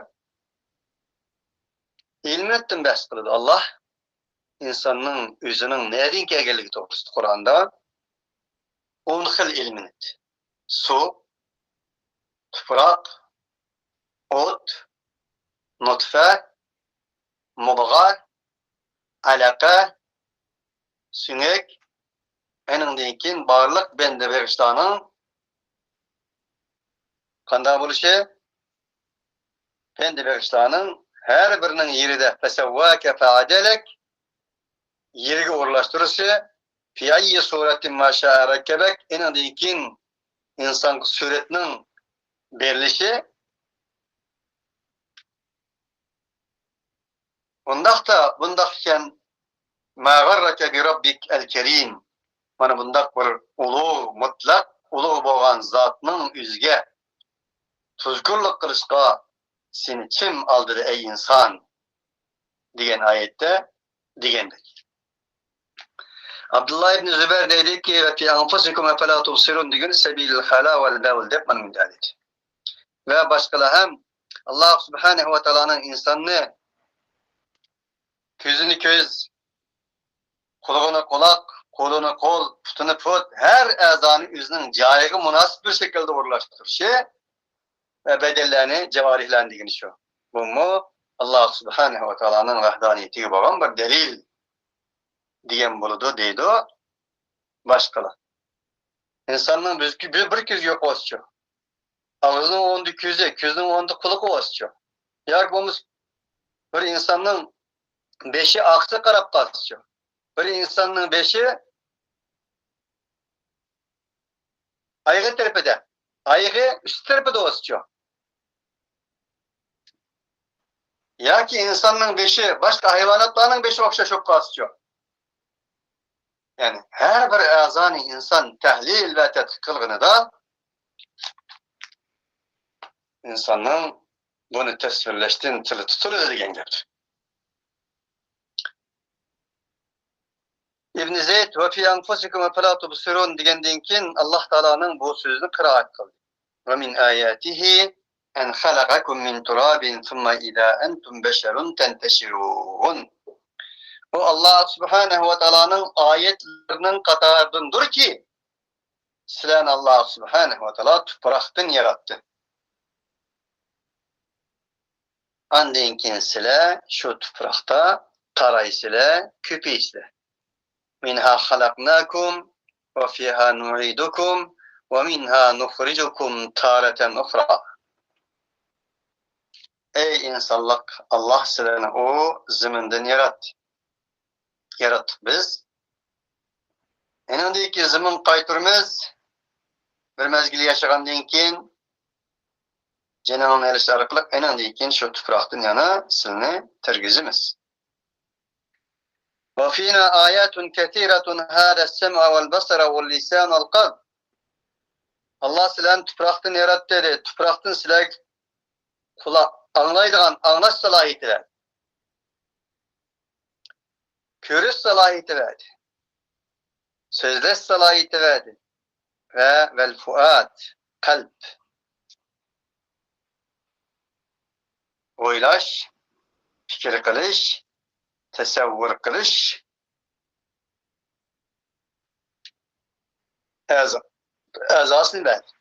ئىلمىنىتتىن بەھس قىلىدۇ. ئاللاھ ئىنساننىڭ ئۆزىنىڭ نەدىن كەلگەنلىكى توغرىسىدا قۇرئاندا ئون خىل ئىلمىنىت. سۇ، تۇپراق، ئوت، نۇتفە، مۇدغا، ئەلەقە، سۆڭەك، ئېنىڭدىن كېيىن بارلىق بەندە بېغىشلارنىڭ قانداق بولۇشى، بەندە بېغىشلارنىڭ ھەر بىرىنىڭ يېرىدە، فسواك فعدلك، يېرىگە ئورۇنلاشتۇرۇشى، في أي صورة ما شاء ركبك، ئېنىڭدىن كېيىن ئىنسانغا سۈرەتنىڭ بېرىلىشى، ئۇنداقتا، بۇنداق ئىكەن، ما غرك بربك الكريم. مانا بۇنداق بىر ئۇلۇغ، مۇتلەق ئۇلۇغ بولغان زاتنىڭ ئۆزىگە تۇزكورلۇق قىلىشقا سېنى كىم ئالدىدى، ئەي ئىنسان؟ دېگەن ئايەتتە دېگەندەك. ئابدۇللا ئىبن زۇبەير دەيدىكى، «ۋە في أنفسكم أفلا تبصرون» دېگىنى سەبىلىل خەلا ۋەل بەۋل دەپ مانا مۇنداق دېدى. ۋە باشقىلار ھەم ئاللا سۇبھانەھۇ ۋە تائالانىڭ ئىنساننى كۆزىنى كۆز، قۇلىقىنى قۇلاق، قولىنى قول، پۇتىنى پۇت، ھەر ئەزانى ئۆزىنىڭ جايىغا مۇناسىپ بىر شەكىلدە ئورۇنلاشتۇرۇشى ۋە بەدەنلەرنى، جاۋارىھلارنى دېگىنى شۇ. بۇمۇ ئاللا سۇبھانەھۇ ۋە تائالانىڭ ۋەھدانىيىتىگە بولغان بىر دەلىل دېگەن بولىدۇ، دەيدۇ باشقىلار. ئىنساننىڭ بىر، بىر، بىر كۆزى يوق بولسىچۇ؟ ئاغزىنىڭ ئورنىدا كۆزى، كۆزىنىڭ ئورنىدا قۇلىقى بولسىچۇ؟ ياكى بولمىسا بىر ئىنساننىڭ بېشى ئارقىسىغا قاراپ قالسىچۇ؟ بىر ئىنساننىڭ بېشى ئايىغى تەرىپىدە، ئايىغى ئۈستى تەرىپىدە بولسىچۇ؟ ياكى ئىنساننىڭ بېشى باشقا ھايۋاناتلارنىڭ بېشىغا ئوخشاش بولۇپ قالسىچۇ؟ يەنى ھەر بىر ئەزانى ئىنسان تەھلىل ۋە تەتقىق قىلغىنىدا ئىنساننىڭ بۇنى تەسۋىرلەشتىن تىلى تۇتۇلىدۇ دېگەن گەپتۇر. ئىبن زەيد «ۋە في أنفسكم أفلا تبصرون» دېگەندىن كېيىن، ئاللا تائالانىڭ بۇ سۆزىنى قىرائەت قىلدى. «ومن آياته أن خلقكم من تراب ثم إذا أنتم بشر تنتشرون». بۇ ئاللا سۇبھانەھۇ ۋە تائالانىڭ ئايەتلىرىنىڭ قاتارىدىندۇركى، سىلەرنى ئاللا سۇبھانەھۇ ۋە تائالا تۇپراقتىن ياراتتى. ئاندىن كېيىن سىلەر شۇ تۇپراقتا تارايسىلەر، كۆپىيىسىلەر. «منها خلقناكم وفيها نعيدكم ومنها نخرجكم تارة أخرى». ئەي ئىنسانلىق، ئاللا سىلەرنى ئۇ زېمىندىن ياراتتى. ياراتتۇق بىز. ئېنىڭدىن كېيىن زېمىنغا قايتۇرىمىز. بىر مەزگىل ياشىغاندىن كېيىن جېنىڭنى ئېلىش ئارقىلىق ئېنىڭدىن كېيىن شۇ تۇپراقتىن يەنە سىلىنى تىرگۈزىمىز. «وفينا آيات كثيرة هذا السمع والبصر واللسان والقلب». ئاللا سىلەرنى تۇپراقتىن ياراتتى دېدى. تۇپراقتىن سىلەرگە قۇلاق، ئاڭلايدىغان ئاڭلاش سالاھىيىتى بەردى. كۆرۈش سالاھىيىتى بەردى. سۆزلەش سالاھىيىتى بەردى. ۋە ۋەل فۇئاد، قەلب. ئويلاش، پىكىر قىلىش، تەسەۋۋۇر قىلىش ئەزا-، ئەزاسىنى بەردى.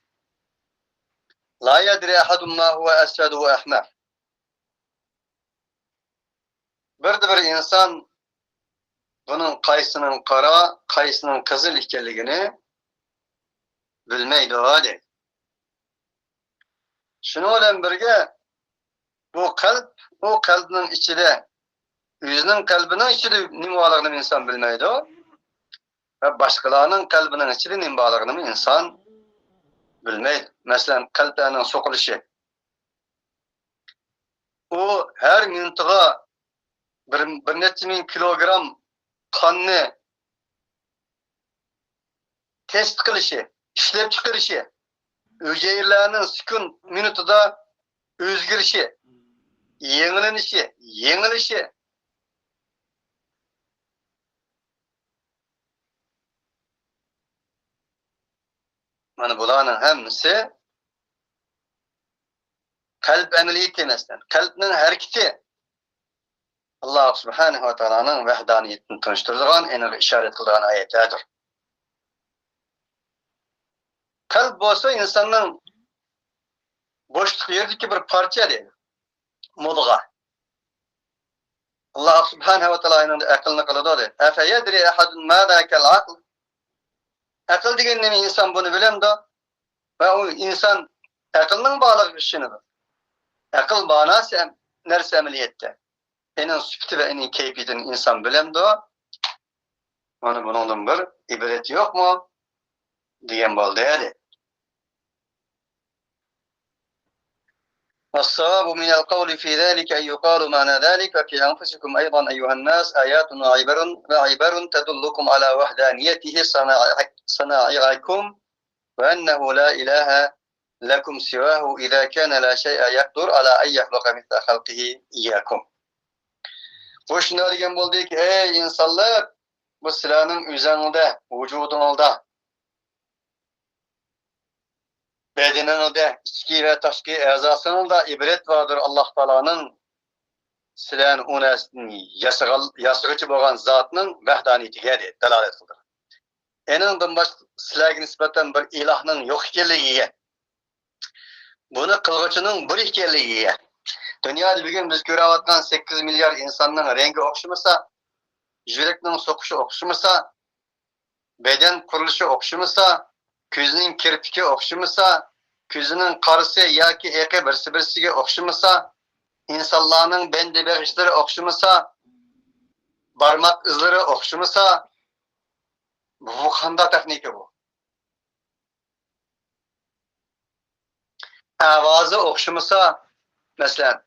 لا يدري أحد ما هو أسود وأحمر. بىردە بىر ئىنسان بۇنىڭ قايسىنىڭ قارا، قايسىنىڭ قىزىل ئىكەنلىكىنى بىلمەيدۇ، دەيدۇ. شۇنىڭ بىلەن بىرگە، بۇ قەلب، ئۇ قەلبنىڭ ئىچىدە، ئۆزىنىڭ قەلبىنىڭ ئىچىدە نېمە بارلىقىنى ئىنسان بىلمەيدۇ ۋە باشقىلارنىڭ قەلبىنىڭ ئىچىدە نېمە بارلىقىنى ئىنسان بىلمەيدۇ. مەسىلەن، قەلبلەرنىڭ سوقۇلۇشى. ئۇ ھەر مىنۇتىغا بىر، بىر نەچچە مىڭ كىلوگرام قاننى تېست قىلىشى، ئىشلەپچىقىرىشى، ھۈجەيرىلەرنىڭ سېكۇنت، مىنۇتىدا ئۆزگىرىشى، يېڭىلىنىشى، يېڭىلىشى. مانا بۇلارنىڭ ھەممىسى قەلب ئەمەلىيىتى، مەسىلەن، قەلبنىڭ ھەرىكىتى. ئاللا سۇبھانەھۇ ۋە تائالانىڭ ۋەھدانىيىتىنى تونۇشتۇرىدىغان، ئېنىق ئىشارەت قىلىدىغان ئايەتلەردۇر. قەلب بولسا ئىنساننىڭ بوشلۇق يېرىدىكى بىر پارچە دەيدۇ. مۇدغا. ئاللا سۇبھانەھۇ ۋە تائالا ئەقىلنى قىلىدۇ دەيدۇ. ئەفەيەدرى ئەھەدۇن ما زاكەل ئەقل؟ ئەقىل دېگەن نېمە؟ ئىنسان بۇنى بىلەمدۇ؟ ۋە ئۇ ئىنسان ئەقىلنىڭ بارلىقىغا ئىشىنىدۇ. ئەقىل بار نەرسە، نەرسە ئەمەلىيەتتە. ئېنىڭ سۈپىتى ۋە ئېنىڭ كەيپىيىتىنى ئىنسان بىلەمدۇ؟ مانا بۇنىڭدىن بىر ئىبرەت يوقمۇ؟ دېگەن بولدى، دەيدۇ. والصواب من القول في ذلك أن يقال معنى ذلك: وفي أنفسكم أيضا أيها الناس آيات وعبر، وعبر تدلكم على وحدانيته صنائع-، صنائعكم، وأنه لا إله لكم سواه إذا كان لا شيء يقدر على أن يخلق مثل خلقه إياكم. بۇ شۇنداق دېگەن بولدىكى، ئەي ئىنسانلار، بۇ سىلەرنىڭ ئۆزۈڭلاردا، ۋۇجۇدۇڭلاردا، بەدىنىڭلاردا، ئىچكى ۋە تاشقى ئەزاسىڭلاردا ئىبرەت باردۇر، ئاللاھ تائالانىڭ سىلەرنى ئۇ نەرسىدىن ياسىغان، ياسىغۇچى بولغان زاتنىڭ ۋەھدانىيىتىگە، دەپ دالالەت قىلدى. ئېنىڭدىن باشقا سىلەرگە نىسبەتەن بىر ئىلاھنىڭ يوق ئىكەنلىكىگە، بۇنى قىلغۇچىنىڭ بىر ئىكەنلىكىگە. دۇنيادا بۈگۈن بىز كۆرۈۋاتقان سەككىز مىليارد ئىنساننىڭ رەڭگى ئوخشىمىسا، يۈرەكنىڭ سوقۇشى ئوخشىمىسا، بەدەن قۇرۇلۇشى ئوخشىمىسا، كۆزىنىڭ كىرپىكى ئوخشىمىسا، كۆزىنىڭ قارىسى ياكى ئېقى بىرسى-بىرسىگە ئوخشىمىسا، ئىنسانلارنىڭ بەندە بېغىشلىرى ئوخشىمىسا، بارماق ئىزلىرى ئوخشىمىسا، بۇ قانداق تېخنىكا بۇ؟ ئاۋازى ئوخشىمىسا، مەسىلەن،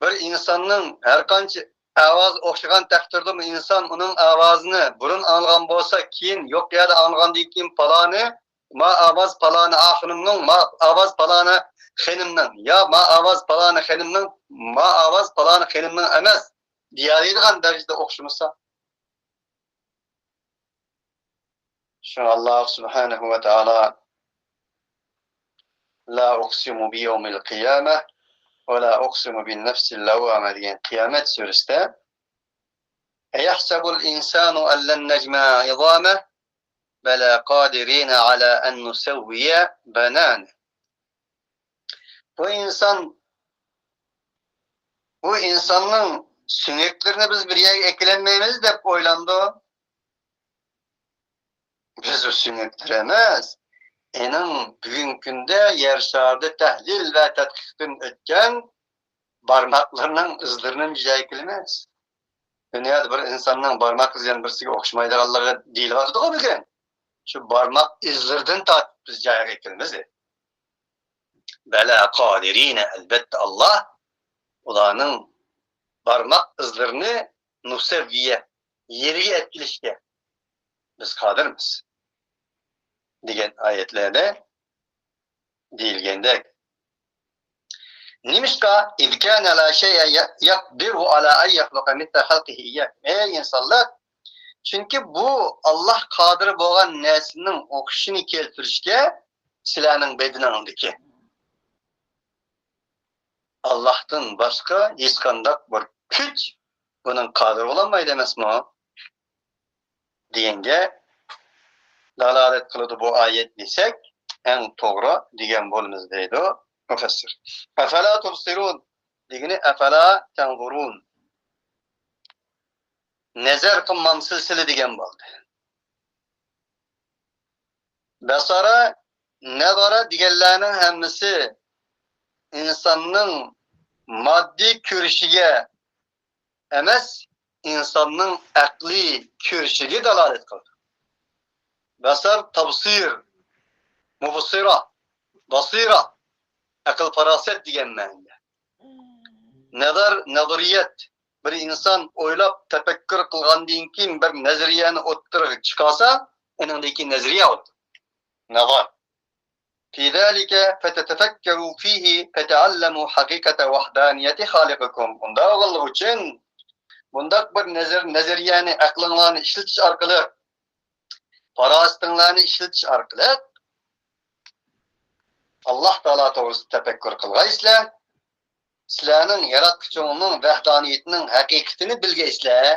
بىر ئىنساننىڭ ھەر قانچە ئاۋازى ئوخشىغان تەقدىردىمۇ ئىنسان ئۇنىڭ ئاۋازىنى بۇرۇن ئاڭلىغان بولسا، كېيىن يوق يەردە ئاڭلىغاندىن كېيىن، پالانى، ما ئاۋاز پالانى ئاخۇنۇمنىڭ، ما ئاۋاز پالانى خېنىمنىڭ، يا ما ئاۋاز پالانى خېنىمنىڭ، ما ئاۋاز پالانى خېنىمنىڭ ئەمەس، دېيەلەيدىغان دەرىجىدە ئوخشىمىسا. شۇڭا ئاللاھ سۇبھانەھۇ ۋە تائالا، لا ئۇقسىمۇ بىيەۋمىل قىيامە ۋە لا ئۇقسىمۇ بىن نەفسىل لەۋۋامە دېگەن قىيامەت سۈرىسىدە، ئەيەھسەبۇل ئىنسانۇ ئەللەن نەجمەئە ئىزامەھ، بەلە قادىرىنە ئەلە ئەن نۇسەۋۋىيە بەنانەھ. بۇ ئىنسان، بۇ ئىنساننىڭ سۆڭەكلىرىنى بىز بىر يەرگە ئەكىلەلمەيمىز دەپ ئويلامدۇ؟ بىز ئۇ سۆڭەكلىرى ئەمەس، ئېنىڭ بۈگۈنكى كۈندە يەر شارىدا تەھلىل ۋە تەتقىقتىن ئۆتكەن بارماقلىرىنىڭ ئىزلىرىنى بىر يەرگە ئەكىلىمىز. دۇنيادا بىر ئىنساننىڭ بارماق ئىزى يەنە بىرسىگە ئوخشىمايدىغانلىقى دېيىلىۋاتىدىغۇ بۈگۈن. شۇ بارماق ئىزلىرىدىن تارتىپ بىز جايغا كىرىمىز. بەلە قادىرىنە، ئەلبەتتە ئاللاھ ئۇلارنىڭ بارماق ئىزلىرىنى نۇسەۋۋىيە، يېرىگە ئەتكىلىشكە بىز قادىرمىز دېگەن ئايەتلەردە دېيىلگەندەك. نېمىشقا؟ إذ كان لا شيء يقدر على أن يخلق مثل خلقه إياكم. ئەي ئىنسانلار! چۈنكى بۇ ئاللاھ قادىر بولغان نەرسىنىڭ ئوخشىشىنى كەلتۈرۈشكە سىلەرنىڭ بەدىنىڭدىكى ئاللاھتىن باشقا ھېچقانداق بىر كۈچ بۇنىڭ قادىر بولالمايدۇ ئەمەسمۇ؟ دېگەنگە دالالەت قىلىدۇ بۇ ئايەت دېسەك، ئەڭ توغرا دېگەن بولىمىز، دەيدۇ مۇپەسسىر. ئەفەلا تۇبسىرۇن دېگىنى ئەفەلا تەنزۇرۇن. نەزەر قىلمامسىز سىلى دېگەن بولدى. بەسارە، نەزەرە دېگەنلەرنىڭ ھەممىسى ئىنساننىڭ ماددىي كۆرۈشىگە ئەمەس، ئىنساننىڭ ئەقلىي كۆرۈشىگە دالالەت قىلىدۇ. بەسەر، تەبسىر، مۇبسىرە، بەسىرە، ئەقىل-پاراسەت دېگەن مەنىدە. نەزەر، نەزەرىيەت. بىر ئىنسان ئويلاپ، تەپەككۇر قىلغاندىن كېيىن بىر نەزەرىيەنى ئوتتۇرىغا چىقارسا، ئۇنىڭدىن كېيىن نەزەرىيە بولىدۇ. نەزەر. في ذلك فتتفكروا فيه فتعلموا حقيقة وحدانية خالقكم. ئۇنداق بولغانلىقى ئۈچۈن، بۇنداق بىر نەزەر، نەزەرىيەنى، ئەقلىڭلارنى ئىشلىتىش ئارقىلىق، پاراسىتىڭلارنى ئىشلىتىش ئارقىلىق، ئاللاھ تائالا توغرىسىدا تەپەككۇر قىلغايسىلەر، سىلەرنىڭ ياراتقۇچىڭلارنىڭ ۋەھدانىيىتىنىڭ ھەقىقىتىنى بىلگەيسىلەر،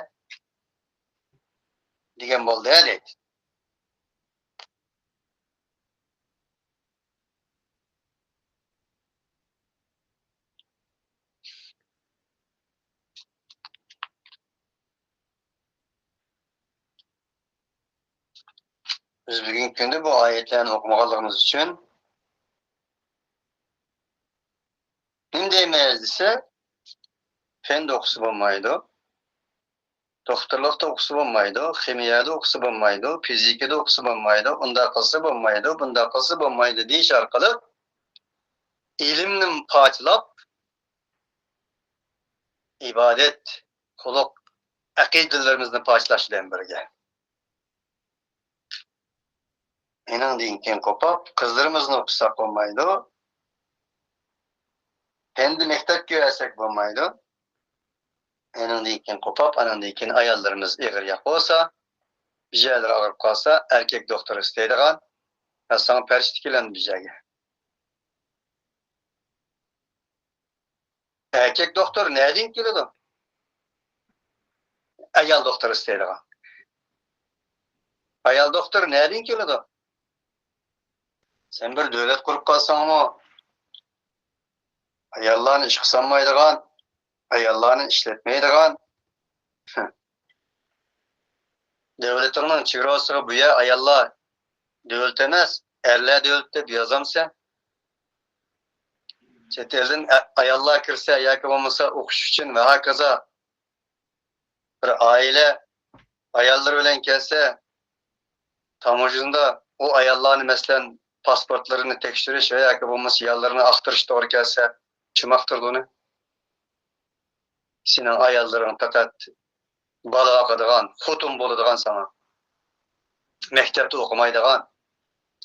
دېگەن بولدى، دەيدۇ. بىز بۈگۈنكى كۈندە بۇ ئايەتلەرنى ئوقۇمىغانلىقىمىز ئۈچۈن نېمە دەيمىز دېسە، پەندە ئوقۇسا بولمايدۇ. دوختۇرلۇقتا ئوقۇسا بولمايدۇ، خىمىيەدە ئوقۇسا بولمايدۇ، فىزىكىدا ئوقۇسا بولمايدۇ، ئۇنداق قىلسا بولمايدۇ، بۇنداق قىلسا بولمايدۇ دېيىش ئارقىلىق ئىلىمنى پاچىلاپ، ئىبادەت، قۇللۇق، ئەقىدىلىرىمىزنى پاچىلاش بىلەن بىرگە. ئېنىڭدىن كېيىن قوپۇپ، قىزلىرىمىزنى ئوقۇتساق بولمايدۇ. پەندە مەكتەپكە يۈبەرسەك بولمايدۇ. ئانىڭدىن كېيىن قوپاپ، ئانىڭدىن كېيىن ئاياللىرىمىز ئېغىر ياق بولسا، بىر جايلىرى ئاغرىپ قالسا، ئەركەك دوختۇر ئىستەيدىغان، ھە، ساڭا پەرىشتە كېلەمدۇ بىر جايغا. ئەركەك دوختۇر نەدىن كېلىدۇ؟ ئايال دوختۇر ئىستەيدىغان. ئايال دوختۇر نەدىن كېلىدۇ؟ سەن بىر دۆلەت قۇرۇپ قالساڭمۇ، ئاياللارنى ئىشقا سالمايدىغان، ئاياللارنى ئىشلەتمەيدىغان، دۆلىتىڭنىڭ چېگراسىغا بۇ يەر ئاياللار دۆلىتى ئەمەس، ئەرلەر دۆلىتى دەپ يازامسەن؟ چەت ئەلدىن ئە-، ئاياللار كىرسە ياكى بولمىسا ئوقۇش ئۈچۈن ۋە ھاكازا بىر ئائىلە ئاياللىرى بىلەن كەلسە، تاموژنىدا ئۇ ئاياللارنى، مەسىلەن، پاسپورتلىرىنى تەكشۈرۈش ۋە ياكى بولمىسا ياللىرىنى ئاختۇرۇش توغرا كەلسە، كىم ئاختۇرىدۇ ئۇنى؟ سېنىڭ ئاياللىرىڭ پەقەت بالا باقىدىغان، خوتۇن بولىدىغان ساڭا. مەكتەپتە ئوقۇمايدىغان،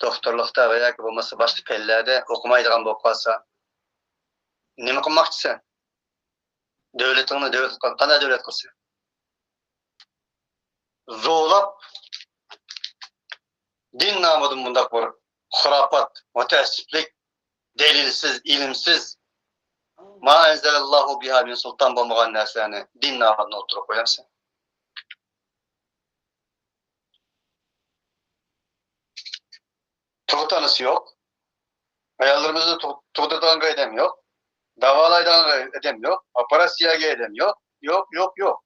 دوختۇرلۇقتا ۋە ياكى بولمىسا باشقا پەنلەردە ئوقۇمايدىغان بولۇپ قالسا، نېمە قىلماقچىسەن؟ دۆلىتىڭنى دۆلەت قىل-، قانداق دۆلەت قىلسا؟ زورلاپ، دىن نامىدىن بۇنداق بىر خۇراپات، مۇتەئەسسىپلىك، دەلىلسىز، ئىلىمسىز، ما ئەنزەلەللاھۇ بىھا مىن سۇلتان بولمىغان نەرسىلەرنى دىن نامىدىن ئوتتۇرىغا قويامسەن؟ تۇغۇت ئانىسى يوق. ئاياللىرىمىزنى تۇغ-، تۇغدۇرىدىغان ئادەم يوق. داۋالايدىغان ئادەم يوق. ئوپېراتسىيەگە ئادەم يوق. يوق، يوق، يوق.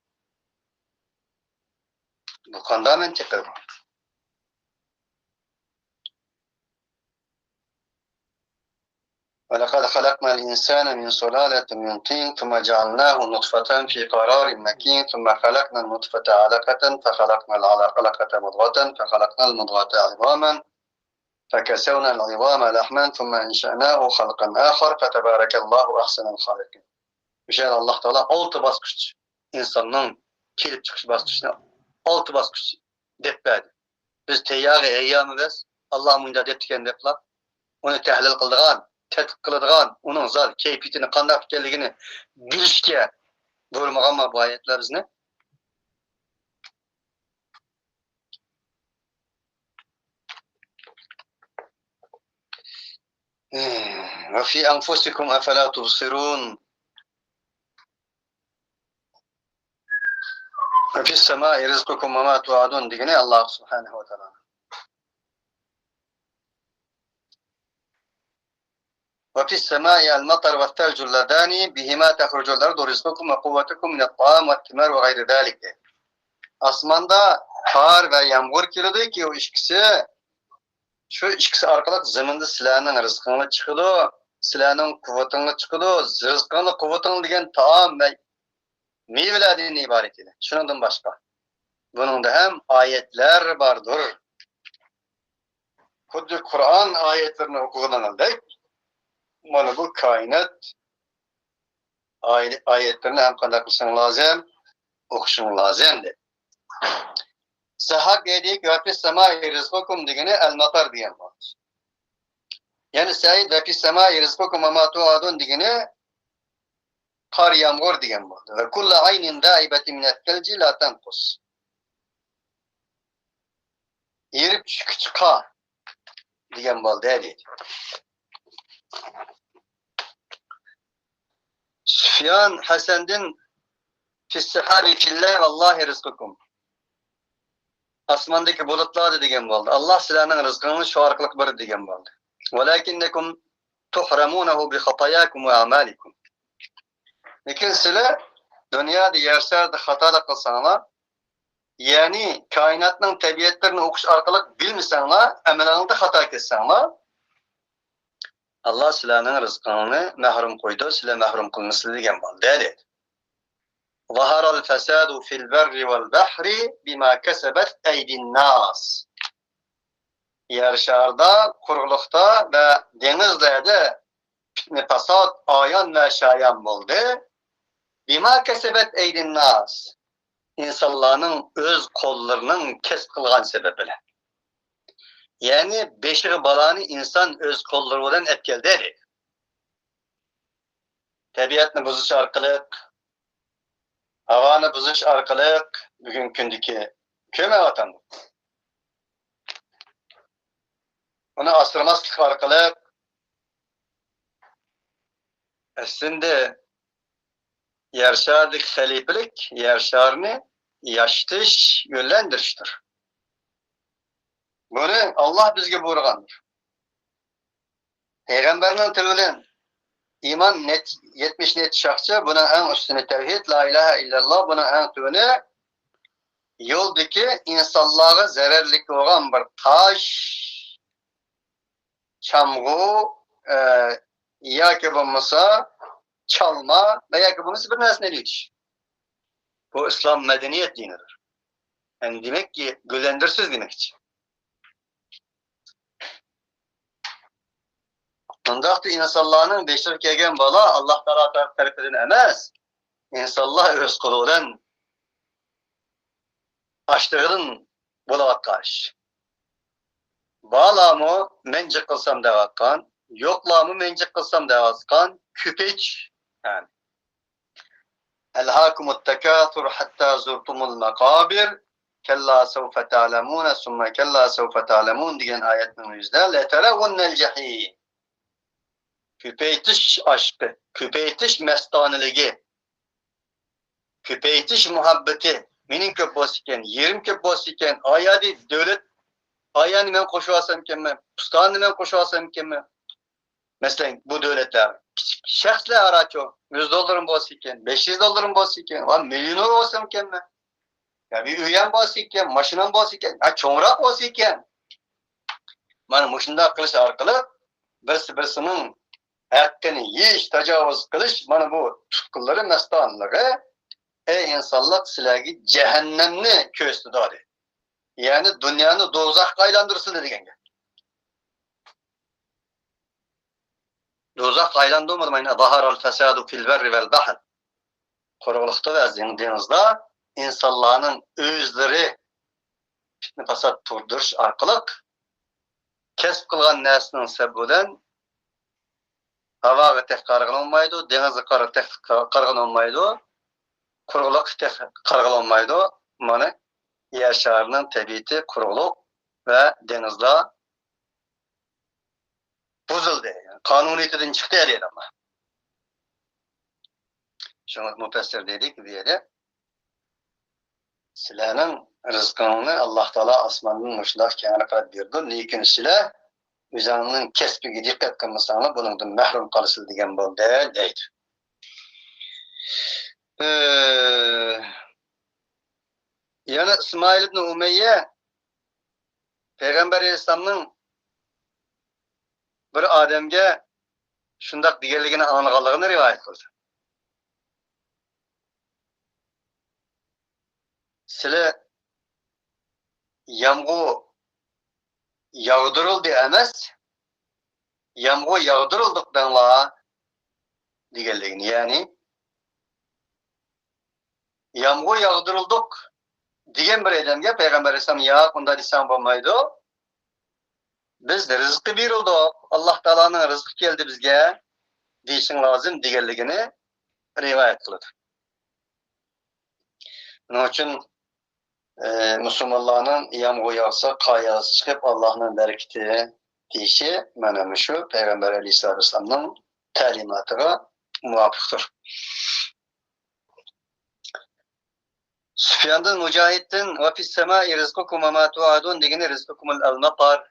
بۇ قانداق مەنتىق بۇ؟ ولقد خلقنا الإنسان من سلالة من طين ثم جعلناه نطفة في قرار مكين ثم خلقنا النطفة علقة فخلقنا العلقة مضغة فخلقنا المضغة عظاما فكسونا العظام لحما ثم أنشأناه خلقا آخر فتبارك الله أحسن الخالقين. مۇشۇ يەردە ئاللاھ تائالا ئالتە باسقۇچ، ئىنساننىڭ كېلىپ چىقىش باسقۇچىنى ئالتە باسقۇچ دەپ بەردى. بىز تەييارغا ھەييارمۇ بەس، ئاللاھ مۇنداق دەپتىكەن دەپلا، ئۇنى تەھلىل قىلىدىغان، تەتقىق قىلىدىغان، ئۇنىڭ زادى كەيپىيىتىنى قانداق ئىكەنلىكىنى بىلىشكە بۇيرۇمىغانمۇ بۇ ئايەتلەر بىزنى؟ وفي أنفسكم أفلا تبصرون. وفي السماء رزقكم وما توعدون دېگىنى ئاللاھ سۇبھانەھۇ ۋە تائالا. وفي السماء المطر والثلج اللذان بهما تخرج الأرض رزقكم وقوتكم من الطعام والثمار وغير ذلك. ئاسماندا قار ۋە يامغۇر كېلىدۇكى، ئۇ ئىككىسى، شۇ ئىككىسى ئارقىلىق زېمىندا سىلەرنىڭ رىزقىڭلار چىقىدۇ، سىلەرنىڭ قۇۋۋىتىڭلار چىقىدۇ. رىزقىڭلار، قۇۋۋىتىڭلار دېگەن تائام ۋە مېۋىلەردىن ئىبارەت ئىدى. شۇنىڭدىن باشقا، بۇنىڭدا ھەم ئايەتلەر باردۇر. خۇددى قۇرئان ئايەتلىرىنى ئوقۇغىنىڭدەك، مانا بۇ كائىنات ئاي-، ئايەتلىرىنى ھەم قانداق قىلىشىڭ لازىم؟ ئوقۇشۇڭ لازىم، دەپ. زەھھاك ئېيتتى، «ۋە فىس سەمائى رىزقۇكۇم» دېگىنى ئەل مەتەر دېگەن بولدى. يەنە سەئىد، «ۋە فىس سەمائى رىزقۇكۇم ۋە ما تۇئادۇن» دېگىنى قار يامغۇر دېگەن بولدى. «ۋە كۇللە ئەينىن زائىبەتىن مىنەس سەلجى لا تەنقۇس». ئېرىپ چۈشكۈچە قار دېگەن بولدى، دەيدۇ. سۇفيان ھەسەندىن «فىس سەھابى فىللەي ۋاللاھى رىزقۇكۇم». ئاسماندىكى بۇلۇتلاردا دېگەن بولدى. ئاللاھ سىلەرنىڭ رىزقىڭىزنى شۇ ئارقىلىق بېرىدۇ دېگەن بولدى. «ۋەلاكىننەكۇم تۇھرەمۇنەھۇ بىخاتاياكۇم ۋە ئەمالىكۇم». لېكىن سىلەر دۇنيادا يەر شارىدا خاتالىق قىلساڭلار، يەنى كائىناتنىڭ تەبىئەتلىرىنى ئوقۇش ئارقىلىق بىلمىسەڭلار، ئەمىلىڭلاردا خاتا كەتسەڭلار، ئاللاھ سىلەرنىڭ رىزقىڭلارنى مەھرۇم قويىدۇ، سىلەر مەھرۇم قىلىنىسىلەر دېگەن بولدى، دەيدۇ. ظهر الفساد في البر والبحر بما كسبت أيدي الناس. يەر شارىدا، قۇرۇقلۇقتا ۋە دېڭىزلەردە پىتنە-پاسات ئايان ۋە شايان بولدى. بما كسبت أيدي الناس. ئىنسانلارنىڭ ئۆز قوللىرىنىڭ كەسىپ قىلغان سەۋەبى بىلەن. يەنى بېشىغا بالانى ئىنسان ئۆز قوللىرى بىلەن ئەپ كەلدى، دەيدۇ. تەبىئەتنى بۇزۇش ئارقىلىق، ھاۋانى بۇزۇش ئارقىلىق بۈگۈنكى كۈندىكى كۆمەۋاتامدۇق. ئۇنى ئاسرىماسلىق ئارقىلىق ئەسلىندە يەر شارىدىكى خەلىپىلىك يەر شارىنى ياشىتىش، يۆنلەندۈرۈشتۇر. بۇنى ئاللاھ بىزگە بۇيرۇغاندۇر. پەيغەمبەرنىڭ تىلى بىلەن ئىمان نەت-، يەتمىش نەچچە شاخچە، بۇنىڭ ئەڭ ئۈستۈنى تەۋھىد، لا ئىلاھە ئىللاللاھ، بۇنىڭ ئەڭ تۆۋىنى يولدىكى ئىنسانلارغا زەرەرلىك بولغان بىر تاش، چامغۇ، ئە، ياكى بولمىسا چالما ۋە ياكى بولمىسا بىر نەرسىنى ئېلىۋېتىش. بۇ ئىسلام مەدەنىيەت دىنىدۇر. يەنى دېمەككى، گۈللەندۈرسىز دېمەكچى. مۇنداقتا ئىنسانلارنىڭ بېشىغا كەلگەن بالا ئاللاھ تائالا تەرىپىدىن ئەمەس، ئىنسانلار ئۆز قولى بىلەن ئاشلىقىدىن بولۇۋاتقان ئىش. بارلارمۇ مەن جىق قىلسام دەۋاتقان، يوقلارمۇ مەن جىق قىلسام دەۋاتقان، كۆپەيتىش. يەنى، ألهاكم التكاثر حتى زرتم المقابر، كلا سوف تعلمون، ثم كلا سوف تعلمون دېگەن ئايەتنىڭ يۈزىدە، لترون الجحيم. كۆپەيتىش ئاشقى، كۆپەيتىش مەستانىلىكى، كۆپەيتىش مۇھەببىتى. مېنىڭ كۆپ بولسا ئىكەن، يېرىم كۆپ بولسا ئىكەن، ئايادى دۆلەت، ئايانى مەن قوشۇۋالسام ئىكەنمەن، پۇستاننى مەن قوشۇۋالسام ئىكەنمەن. مەسىلەن، بۇ دۆلەتلەر كىچىك شەخسلەر ئارا چوڭ، يۈز دوللىرىم بولسا ئىكەن، بەش يۈز دوللىرىم بولسا ئىكەن، ۋە مىليونېر بولسام ئىكەنمەن. يا بىر ئۆيەم بولسا ئىكەن، ماشىنام بولسا ئىكەن، يا چوڭراق بولسا ئىكەن. مانا مۇشۇنداق قىلىش ئارقىلىق بىرسى بىرسىنىڭ ھەققىنى يېيىش، تاجاۋۇز قىلىش، مانا بۇ تۇتقۇنلىرى، مەستانىلىقى، ئەي ئىنسانلىق، سىلەرگە جەھەننەمنى كۆرسىتىدۇ دېدى. يەنى دۇنيانى دوزاخقا ئايلاندۇرسىلە دېگەن گەپ. دوزاخقا ئايلاندۇرمىدى، مانا، ظهر الفساد في البر والبحر. قۇرۇقلۇقتا ۋە زىڭ-، دېڭىزدا ئىنسانلارنىڭ ئۆزلىرى پىتنە-پاسات تۇغدۇرۇش ئارقىلىق كەسىپ قىلغان نەرسىنىڭ سەۋەبى بىلەن ھاۋاغا تېخى قارىغىلى بولمايدۇ، دېڭىزغا قارا-، تېخى قارىغىلى بولمايدۇ، قۇرۇقلۇققا تېخى قارىغىلى بولمايدۇ. مانا، يەر شارىنىڭ تەبىئىتى قۇرۇقلۇق ۋە دېڭىزدا بۇزۇلدى. قانۇنىيىتىدىن چىقتى دەيدۇ ئاللاھ. شۇڭا مۇپەسسىر دېدىكى، بۇ يەردە سىلەرنىڭ رىزقىڭلارنى ئاللاھ تائالا ئاسماندىن مۇشۇنداق كەڭرى قىلىپ بېرىدۇ، لېكىن سىلەر ئۆزۈڭلارنىڭ كەسپىگە دىققەت قىلمىساڭلار، بۇنىڭدىن مەھرۇم قالىسىلەر دېگەن بولدى، دەيدۇ. ئى، يەنە ئىسمائىل ئىبنى ئۇمەييە پەيغەمبەر ئەلەيھىسسالامنىڭ بىر ئادەمگە شۇنداق دېگەنلىكىنى ئاڭلىغانلىقىنى رىۋايەت قىلدى. سىلى يامغۇر ياغدۇرۇلدى ئەمەس، يامغۇر ياغدۇرۇلدۇق دەڭلار دېگەنلىكىنى، يەنى يامغۇر ياغدۇرۇلدۇق دېگەن بىر ئادەمگە پەيغەمبەر ئەلەيھىسسالام، ياق، ئۇنداق دېسەڭ بولمايدۇ، بىز رىزقى بېرىلدۇق، ئاللاھ تائالانىڭ رىزقى كەلدى بىزگە دېيىشىڭ لازىم دېگەنلىكىنى رىۋايەت قىلىدۇ. شۇنىڭ ئۈچۈن ئى، مۇسۇلمانلارنىڭ يامغۇر ياغسا، قار ياغسا چىقىپ، ئاللاھنىڭ بەرىكىتى دېيىشى مانا مۇشۇ پەيغەمبەر ئەلەيھىسسالاتۇ ۋەسسالامنىڭ تەلىماتىغا مۇۋاپىقتۇر. سۇفياندىن، مۇجاھىدتىن، ۋە فىسسەمائى رىزقۇكۇم ۋە ما تۇئادۇن دېگىنى رىزقۇكۇمۇل ئەلمەتار،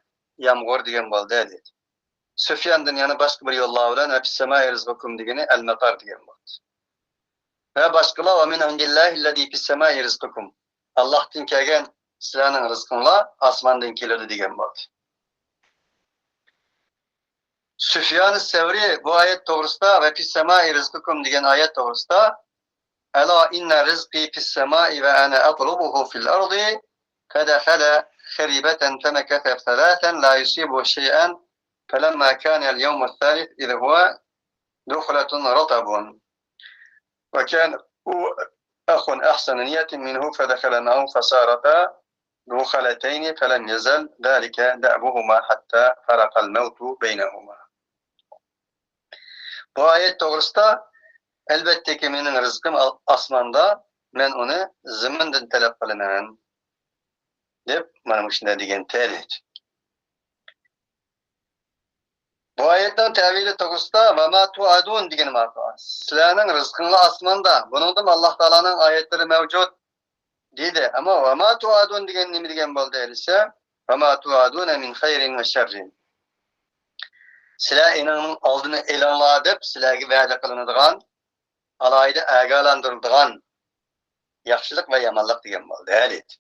يامغۇر دېگەن بولدى، دېدى. سۇفياندىن يەنە باشقا بىر يوللار بىلەن ۋە فىسسەمائى رىزقۇكۇم دېگىنى ئەلمەتار دېگەن بولدى. ۋە باشقىلار، ۋە مىن ئىندىللاھىللەزى فىسسەمائى رىزقۇكۇم. ئاللاھتىن كەلگەن سىلەرنىڭ رىزقىڭلار ئاسماندىن كېلىدۇ دېگەن بولدى. سۇفيان سەۋرى بۇ ئايەت توغرىسىدا ۋە فىسسەمائى رىزقۇكۇم دېگەن ئايەت توغرىسىدا، ئەلا ئىننە رىزقى فىسسەمائى ۋە ئەنە ئەتلۇبۇھۇ فىل ئەرضى، فەدەخەلە خەرىبەتەن فەمەكەسە سەلاسەن لا يۇسىبۇ شەيئەن، فەلەمما كانەل يەۋمۇس سالىس ئىز ھۇۋە دۇخلەتۇن رەتەبۇن. وكان أخ أحسن نية منه فدخل معه فصارتا دخلتين فلم يزل ذلك دأبهما حتى فرق الموت بينهما. بۇ ئايەت توغرىسىدا، ئەلۋەتتىكى، مېنىڭ رىزقىم ئاسماندا، مەن ئۇنى زېمىندىن تەلەپ قىلىمەن، دەپ مانا مۇشۇنداق دېگەن تەلەت. بۇ ئايەتنىڭ تەۋىلى توغرىسىدا «ۋەما تۇئادۇن» دېگىنى بار. سىلەرنىڭ رىزقىڭلار ئاسماندا. بۇنىڭدىمۇ ئاللاھ تائالانىڭ ئايەتلىرى مەۋجۇت دېدى. ئەمما «ۋەما تۇئادۇن» دېگەن نېمە دېگەن بولدى دېسە، «ۋەما تۇئادۇنە مىن خەيرىن ۋە شەررىن». سىلەر ئېنىڭنىڭ ئالدىنى ئېلىڭلار دەپ سىلەرگە ۋەدە قىلىنىدىغان، ئالاھىدە ئاگاھلاندۇرۇلىدىغان ياخشىلىق ۋە يامانلىق دېگەن بولدى، دېدى.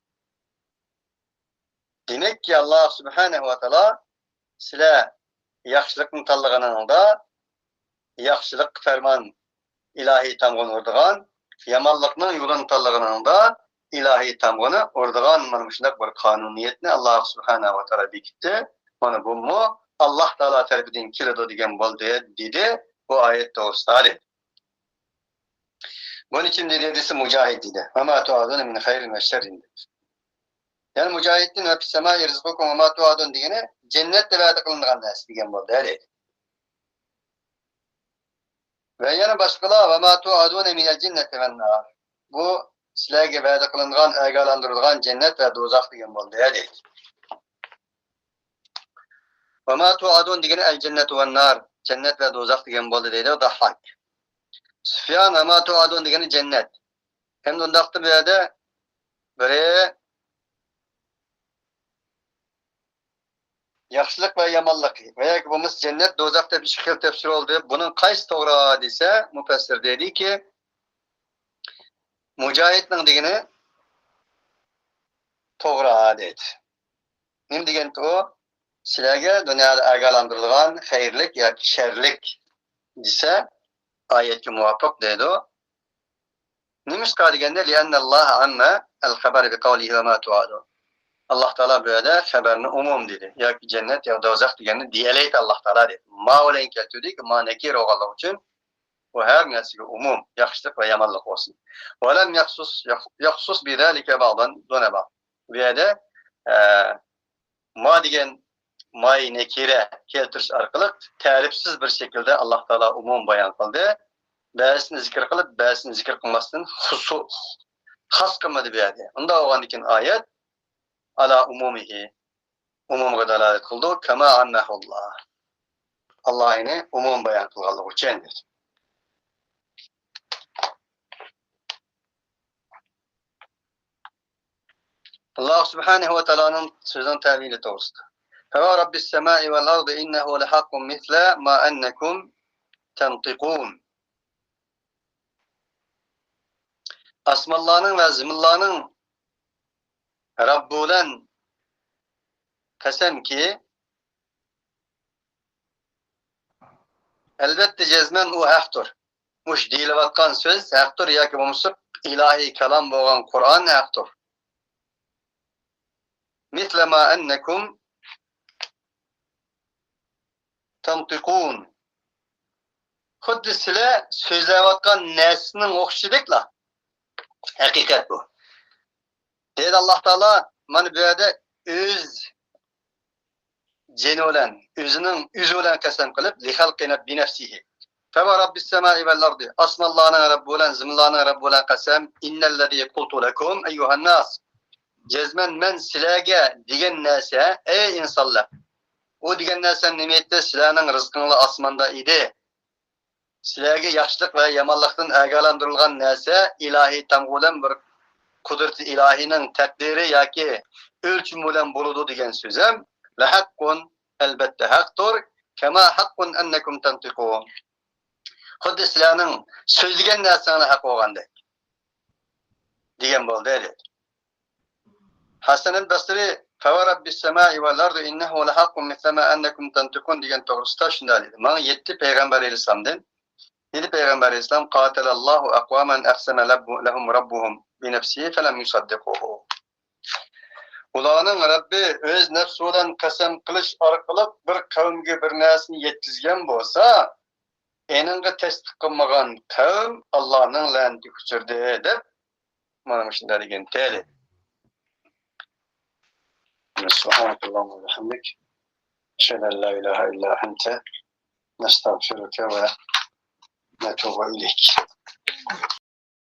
دېمەككى، ئاللاھ سۇبھانەھۇ ۋە تائالا سىلەر ياخشىلىقنى تاللىغىنىڭدا، ياخشىلىققا پەرمان ئىلاھىي تامغىنى ئۇرىدىغان، يامانلىقنىڭ يولىنى تاللىغىنىڭدا، ئىلاھىي تامغىنى ئۇرىدىغان مانا مۇشۇنداق بىر قانۇنىيەتنى ئاللاھ سۇبھانەھۇ ۋە تائالا بېكىتتى. مانا بۇمۇ ئاللاھ تائالا تەرىپىدىن كېلىدۇ دېگەن بولدى، دېدى بۇ ئايەت توغرىسىدا. بۇنى كىم دېدى دېسە، مۇجاھىد دېدى. «ۋەما تۇئادۇنە مىن خەيرىن ۋە شەررىن» دېدى. يەنى مۇجاھىدتىن «ۋە فىسسەمائى رىزقۇكۇم ۋەما تۇئادۇن» دېگىنى جەننەتتە ۋەدە قىلىنغان نەرسە دېگەن بولدى، دېدى. ۋە يەنە باشقىلار «ۋەما تۇئادۇنە مىنەل جەننەتى ۋەننار». بۇ سىلەرگە ۋەدە قىلىنغان، ئاگاھلاندۇرۇلغان جەننەت ۋە دوزاخ دېگەن بولدى، دېدى. «ۋەما تۇئادۇن» دېگىنى «ئەل جەننەتۇ ۋەننار»، جەننەت ۋە دوزاخ دېگەن بولدى، دەيدۇ دەھھاك. سۇفيان «ۋەما تۇئادۇن» دېگىنى جەننەت. ئەمدى ئۇنداقتا بۇ يەردە بىرى ياخشىلىق ۋە يامانلىقى ۋە ياكى بولمىسا جەننەت، دوزاخ دەپ ئىككى خىل تەپسىر بولدى. بۇنىڭ قايسى توغرا دېسە، مۇپەسسىر دەيدىكى، مۇجاھىدنىڭ دېگىنى توغرا دەيدۇ. نېمە دېگەنتى ئۇ؟ سىلەرگە دۇنيادا ئاگاھلاندۇرۇلغان خەيرلىك ياكى شەرلىك دېسە، ئايەتكە مۇۋاپىق دەيدۇ. نېمىشقا دېگەندە، لىئەننەللاھە ئەممە ئەل خەبەر بىقەۋلىھى ۋەما تۇئادۇن. ئاللاھ تائالا بۇ يەردە خەبەرنى ئومۇم دېدى. ياكى جەننەت يا دوزاخ دېگەننى دېيەلەيدۇ ئاللاھ تائالا دېدى. ما بىلەن كەلتۈردى، ما نەكىرە بولغانلىقى ئۈچۈن، ئۇ ھەر نەرسىگە ئومۇم، ياخشىلىق ۋە يامانلىق بولسۇن. ۋەلەم يەخسۇس، يەخسۇس بىزالىكە بەئزەن دۇنە بەئز. بۇ يەردە، ئە، ما دېگەن ماي نەكىرە كەلتۈرۈش ئارقىلىق تەرىپسىز بىر شەكىلدە ئاللاھ تائالا ئومۇم بايان قىلدى. بەزىسىنى زىكىر قىلىپ، بەزىسىنى زىكىر قىلماستىن خۇسۇ-، خاس قىلمىدى بۇ يەردە. ئۇنداق بولغاندىكىن ئايەت ئالا ئومۇمىھى، ئومۇمغا دالالەت قىلىدۇ. كەما ئەممەھۇللاھ. ئاللاھ يەنى ئومۇم بايان قىلغانلىقى ئۈچۈن دېدى. ئاللاھ سۇبھانەھۇ ۋە تائالانىڭ سۆزىنىڭ تەۋىلى توغرىسىدا. فَوَرَبِّ السَّمَاءِ وَالْأَرْضِ إِنَّهُ لَحَقٌّ مِثْلَ مَا أَنَّكُمْ تَنْطِقُونَ. ئاسمانلارنىڭ ۋە زېمىنلارنىڭ رەببى بىلەن قەسەمكى، ئەلۋەتتە، جەزمەن ئۇ ھەقتۇر. مۇشۇ دېيىلىۋاتقان سۆز ھەقتۇر ياكى بولمىسا ئىلاھىي كالام بولغان قۇرئان ھەقتۇر. مىسلە ما ئەننەكۇم تەنتىقۇن. خۇددى سىلەر سۆزلەۋاتقان نەرسىنىڭ ئوخشىشىدەكلا. ھەقىقەت بۇ. دەيدۇ ئاللاھ تائالا، مانا بۇ يەردە ئۆز جېنى بىلەن، ئۆزىنىڭ ئۆزى بىلەن قەسەم قىلىپ، لىخەلقى بىنەفسىھى. فَوَرَبِّ السَّمَاءِ وَالْأَرْضِ. ئاسمانلارنىڭ رەببى بىلەن، زېمىنلارنىڭ رەببى بىلەن قەسەم. إِنَّ الَّذِي قُلْتُ لَكُمْ أَيُّهَا النَّاسُ. جەزمەن مەن سىلەرگە دېگەن نەرسە، ئەي ئىنسانلار. ئۇ دېگەن نەرسە نېمە ئىدى؟ سىلەرنىڭ رىزقىڭلار ئاسماندا ئىدى. سىلەرگە ياخشىلىق ۋە يامانلىقتىن ئاگاھلاندۇرۇلغان نەرسە ئىلاھىي تامغا بىلەن بىر قۇدرىتى ئىلاھىينىڭ تەقدىرى ياكى ئۆلچىمى بىلەن بولىدۇ دېگەن سۆزەم لەھەققۇن، ئەلبەتتە ھەقتۇر. كەما ھەققۇن ئەننەكۇم تەنتىقۇن. خۇددى سىلەرنىڭ سۆزلىگەن نەرسەڭلار ھەق بولغاندەك دېگەن بولدى، دېدى. ھەسەن ئەل بەسرى، فَوَرَبِّ السَّمَاءِ وَالْأَرْضِ إِنَّهُ لَحَقٌّ مِثْلَ مَا أَنَّكُمْ تَنْطِقُونَ دېگەن توغرىسىدا شۇنداق دېدى. ماڭا يەتتە پەيغەمبەر ئەلەيھىسسالامدىن، دېدى پەيغەمبەر ئەلەيھىسسالام، قَاتَلَ اللَّهُ أَقْوَامًا أَقْسَمَ لَهُمْ رَبُّهُمْ بِنَفْسِهِ فَلَمْ يُصَدِّقُوهُ. ئۇلارنىڭ رەببى ئۆز نەپسى بىلەن قەسەم قىلىش ئارقىلىق بىر قەۋمگە بىر نەرسىنى يەتكۈزگەن بولسا، ئېنىڭغا تەستىق قىلمىغان قەۋم ئاللانىڭ لەنىتىگە ئۇچرىدى، دەپ مانا مۇشۇنداق دېگەن تەلى. سبحانك اللهم وبحمدك. أشهد أن لا إله إلا أنت. نستغفرك ونتوب إليك.